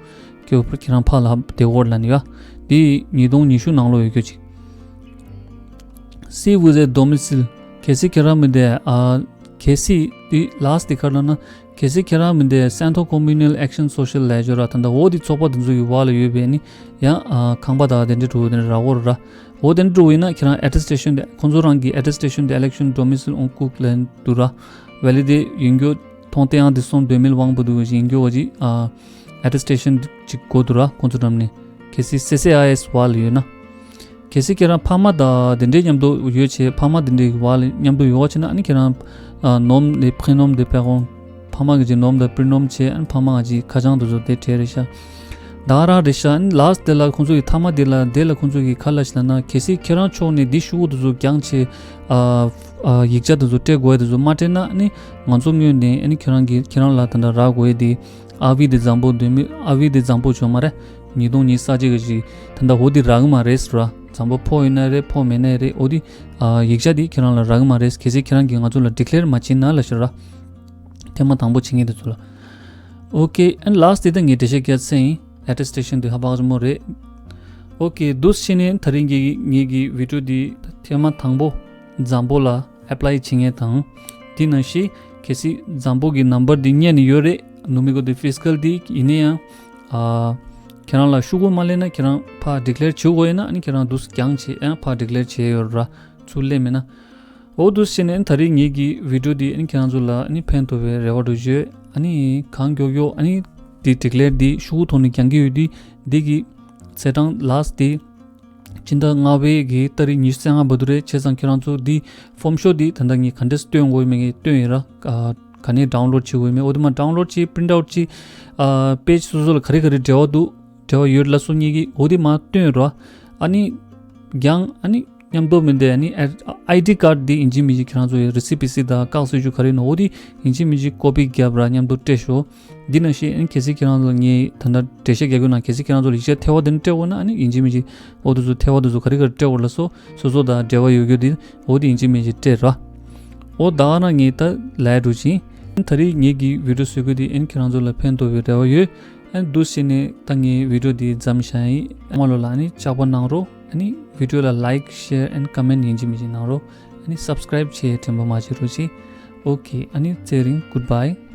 ཁྱོད་ཁྱེད་རང་ཕ་ལ་བསྡད་དགོས་ལབ་ནི་ཡ། འདི་ཉིས་སྟོང་ཉི་ཤུ་ནང་ལོགས་ཡོད་རྒྱུ་ཅིག Si vous êtes domicile། གལ་སྲིད་ཁྱེད་རང་མི་དེ་ཨ། གལ་སྲིད་འདི་last དེ་ག་རེ་ལབ་ན། གལ་སྲིད་ཁྱེད་རང་མི་དེ་Centre communal action sociale ལབ་ཡོད་ར། ད་ལྟ་འོ་དེ་ཚོགས་པ་དེ་ཚོ་ཡི་བར་ལ་ཡོད་པའི་ནི་ཡང་ཨ་ཁང་པ་དང་དེ་འདྲ་འདྲ་བོ་དེ་འདྲ་རག་གི་རེད་ར། འོ་དེ་འདྲ་འདྲ་བོ་ཡིན་ན་ཁྱེད་རང་attestation དེ། ཁོང་ཚོ་རང་གི་attestation de l'élection domicile en cours ལབ་འདུག་ར། validé ཡིན་རྒྱུ། trente et un décembre deux mille vingt བར་དུ་ཡིན་རྒྱུ་བ་ཅིག་ཨ་attestation ཅིག་དགོས་འདུག་ར། ཁོང་ཚོ་འགྲམ་ནས། གལ་སྲིད་སི་སི་ཨའི་ཨེས་བར་ལ་ཡོད་ན། གལ་སྲིད་ཁྱེད་རང་ཕ་མ་དང་དེ་འདྲའི་མཉམ་དུ་ཡོད་བྱས། ཕ་མ་དེ་འདྲའི་བར་ལ་མཉམ་དུ་ཡོད་པ་བྱས་ན། ཨ་ནི་ཁྱེད་རང་ཨ་nom de prénom de parent ཕ་མ་གི་ཅིག་nom དང་prénom བྱས། ཨ་ནི་ཕ་མ་གི་ཅིག་ཁ་བྱང་དེ་ཚོ་དེ་སྤྲད་རེད་ཤག་ད་ག་རང་རེད་ཤག་ཨ་ནི་last དེ་ལ་ཁོང་ཚོ་གི་མཐའ་མ་དེ་ལ། དེ་ལ་ཁོང་ཚོ་གི་ག་རེ་ལབ་ཤག་ལབ་ན། གལ་སྲིད་ཁྱེད་རང་ཕྱོགས་ནས་འདི་ཤོག་གུ་དེ་ཚོ་རྒྱང་བྱས། ཨ་ཨ་ཡིག་ཆ་དེ་ཚོ་སྤྲད་དགོས་ཡ་དེ་ཚོ་མ་སྤྲད་ན། ཨ་ནི་ང་ཚོ་ངོས་ནས་ཨ་ནི་ཁྱེད་རང་གི་ཁྱེད་རང་ལ་ད་ལྟ་རག་དགོས་ཡ་དེ། avis de zéro deux mille avis de zéro བྱུང་མ་རེད། ཉིས་སྟོང་ཉི་ཤུ་རྩ་གཅིག་གི་ཅིག་ད་ལྟ་འོ་དེ་རག་གི་མ་རེད་ཟེར་ར། zéro ཕོག་ཡོད་ན་རེད། ཕོག་མེད་ན་རེད། འོ་དེ་ཨ་ཡིག་ཆ་དེ་ཁྱེད་རང་ལ་རག་གི་མ་རེད། གལ་སྲིད་ཁྱེད་རང་གིས་ང་ཚོ་ལ་declare མ་བྱས་ན་ལབ་ཤག་ར། ཐེངས་མ་དང་པོ་བྱེད་མཁན་དེ་ཚོ་ལ། ཨོ་ཀེ། ཨ་ནི་last དེ་ད་ངས་འགྲེལ་བཤད་རྒྱག་ཚར་ཡིན། attestation དེ་ཧ་པག་རི་མོ་རེད། ཨོ་ཀེ། འདུག་སེ་བྱས་ནས་ད་རིང་གི་ངེད་ཀྱི་video དེ་ཐེངས་མ་དང་པོ་འཛམ་བུ་གླིང་ལ་apply བྱེད་མཁན་དང་། དེ་ནང་བཞིན་གལ་སྲིད་འཛམ་བུ་གི་number འདི་རྙེད་ནས་ཡོད་རེད། Numéro de fiscal འདི་ཡིན་ན་ཡང་ཨ་ཁྱེད་རང་ལ་ཤོག་གུ་མ་སླེབས་ན། ཁྱེད་རང་ཕར་declare བྱེད་དགོས་ཡོད་ན། ཨ་ནི་ཁྱེད་རང་འདུག་སེ་རྒྱང་བྱས་ཨ་ཕར་declare བྱས་ཡོད་ར། ཚུར་སླེབས་མེད་ན། འོ་འདུག་སེ་བྱས་ནས་ད་རིང་ངེད་ཀྱི་video འདི་ཨ་ནི་ཁྱེད་རང་ཚོ་ལ་ཨ་ནི་ཕན་ཐོགས་པའི་རེ་བ་འདྲ་བོ་ཡོད། ཨ་ནི་གང་མགྱོགས་མགྱོགས་ཨ་ནི་འདི་declare འདི་ཤོག་གུ་ཐོག་ནས་རྒྱང་གི་ཡོད་དུས། འདི་གི་ཚེས་གྲངས་last འདི་སྤྱི་ཟླ་ལྔ་པའི་གི་ཏ་རིག་ཉི་ཤུ་རྩ་ལྔ་བར་དུ་རེད། བྱས་ཙང་ཁྱེད་རང་ཚོ་འདི་form ཤོག་འདི་ད་ལྟ་ངས་ག་འདྲས་སྟོན་དགོས་མེད་ངས་སྟོན་ཡིན་ར། ཨ་ག་ནས་download བྱེད་དགོས་མེད། འོ་དེ་མར་download བྱེད། print out བྱེད། ཨ་page སོ་སོ་ལ་ག་རེ་ག་རེ་འབྲེལ་བ་འདུག་འབྲེལ་བ་ཡོད་ལབ་སོང་ངེད་ཀྱིས་འོ་དེ་མར་སྟོན་ར། ཨ་ནི་རྒྱང་ཨ་ནི་མཉམ་དུ་མི་འདི་ཨ་ནི་ཨའི་ཌི་ཁཌ་འདི་ཡིན་གཅིག་མིན་གཅིག་ཁྱེད་རང་ཚོ་ཡི་རི་སི་པི་སི་དང་བཀག་སྲིད་ཅུ་ག་རེ་ཡིན་ནོ་འོ་དེ་ཡིན་གཅིག་མིན་གཅིག་ཀོ་པི་རྒྱབ་ར་མཉམ་དུ་སྤྲད་ཤོག་འདི་ནང་བཞིན་ཨ་ནི་གལ་སྲིད་ཁྱེད་རང་ཚོ་ལ་ངས་ད་ལྟ་འགྲེལ་བཤད་རྒྱག་རྒྱུ་ནང་གལ་སྲིད་ཁྱེད་རང་ཚོ་ལ་ཡིག་ཆ་ཐེ་བ་དེ་འདྲ་སྤྲད་དགོས་ན། ཨ་ནི་ཡིན་གཅིག་མིན་གཅིག་འོ་དེ་ཚོ་ཐེ་བ་དེ་ཚོ་ག་རེ་ག་རེ་སྤྲད་དགོས་ལབ་སོང་། སོ་སོ་དང་འབྲེལ་བ་ཡོད་རྒྱུ་དེ་འོ་དེ་ཡིན་གཅིག་མིན་གཅིག་སྤྲད་ར། འོ་ད་ག་རང་ངས་ད་ལབ་འགྲོ་ཅིང་། ད་རེས་ངེད་ཀྱི་video བཟོ་རྒྱུ་དེ་ཨ་ནི་ཁྱེད་རང་ཚོ་ལ་ཕན་ཐོགས་པའི་རེ་བ་ཡོད། ཨ་ནི་འདུག་སེ་བྱས་ནས་ད་ངའི་video འདི་མཚམས་བཞག་ཡིན། རྣམ་པ་ལོ་ལ་ཨ་ནི་ལྕགས་པ་གནང་རོགས། ཨ་ནི་video ལ་like, share and comment ཡིན་གཅིག་མིན་གཅིག་གནང་རོགས། ཨ་ནི་subscribe བྱེད་དྲན་པ་མ་བརྗེད་རོགས་གྱིས། Okay ཨ་ནི་དེ་རིང་goodbye།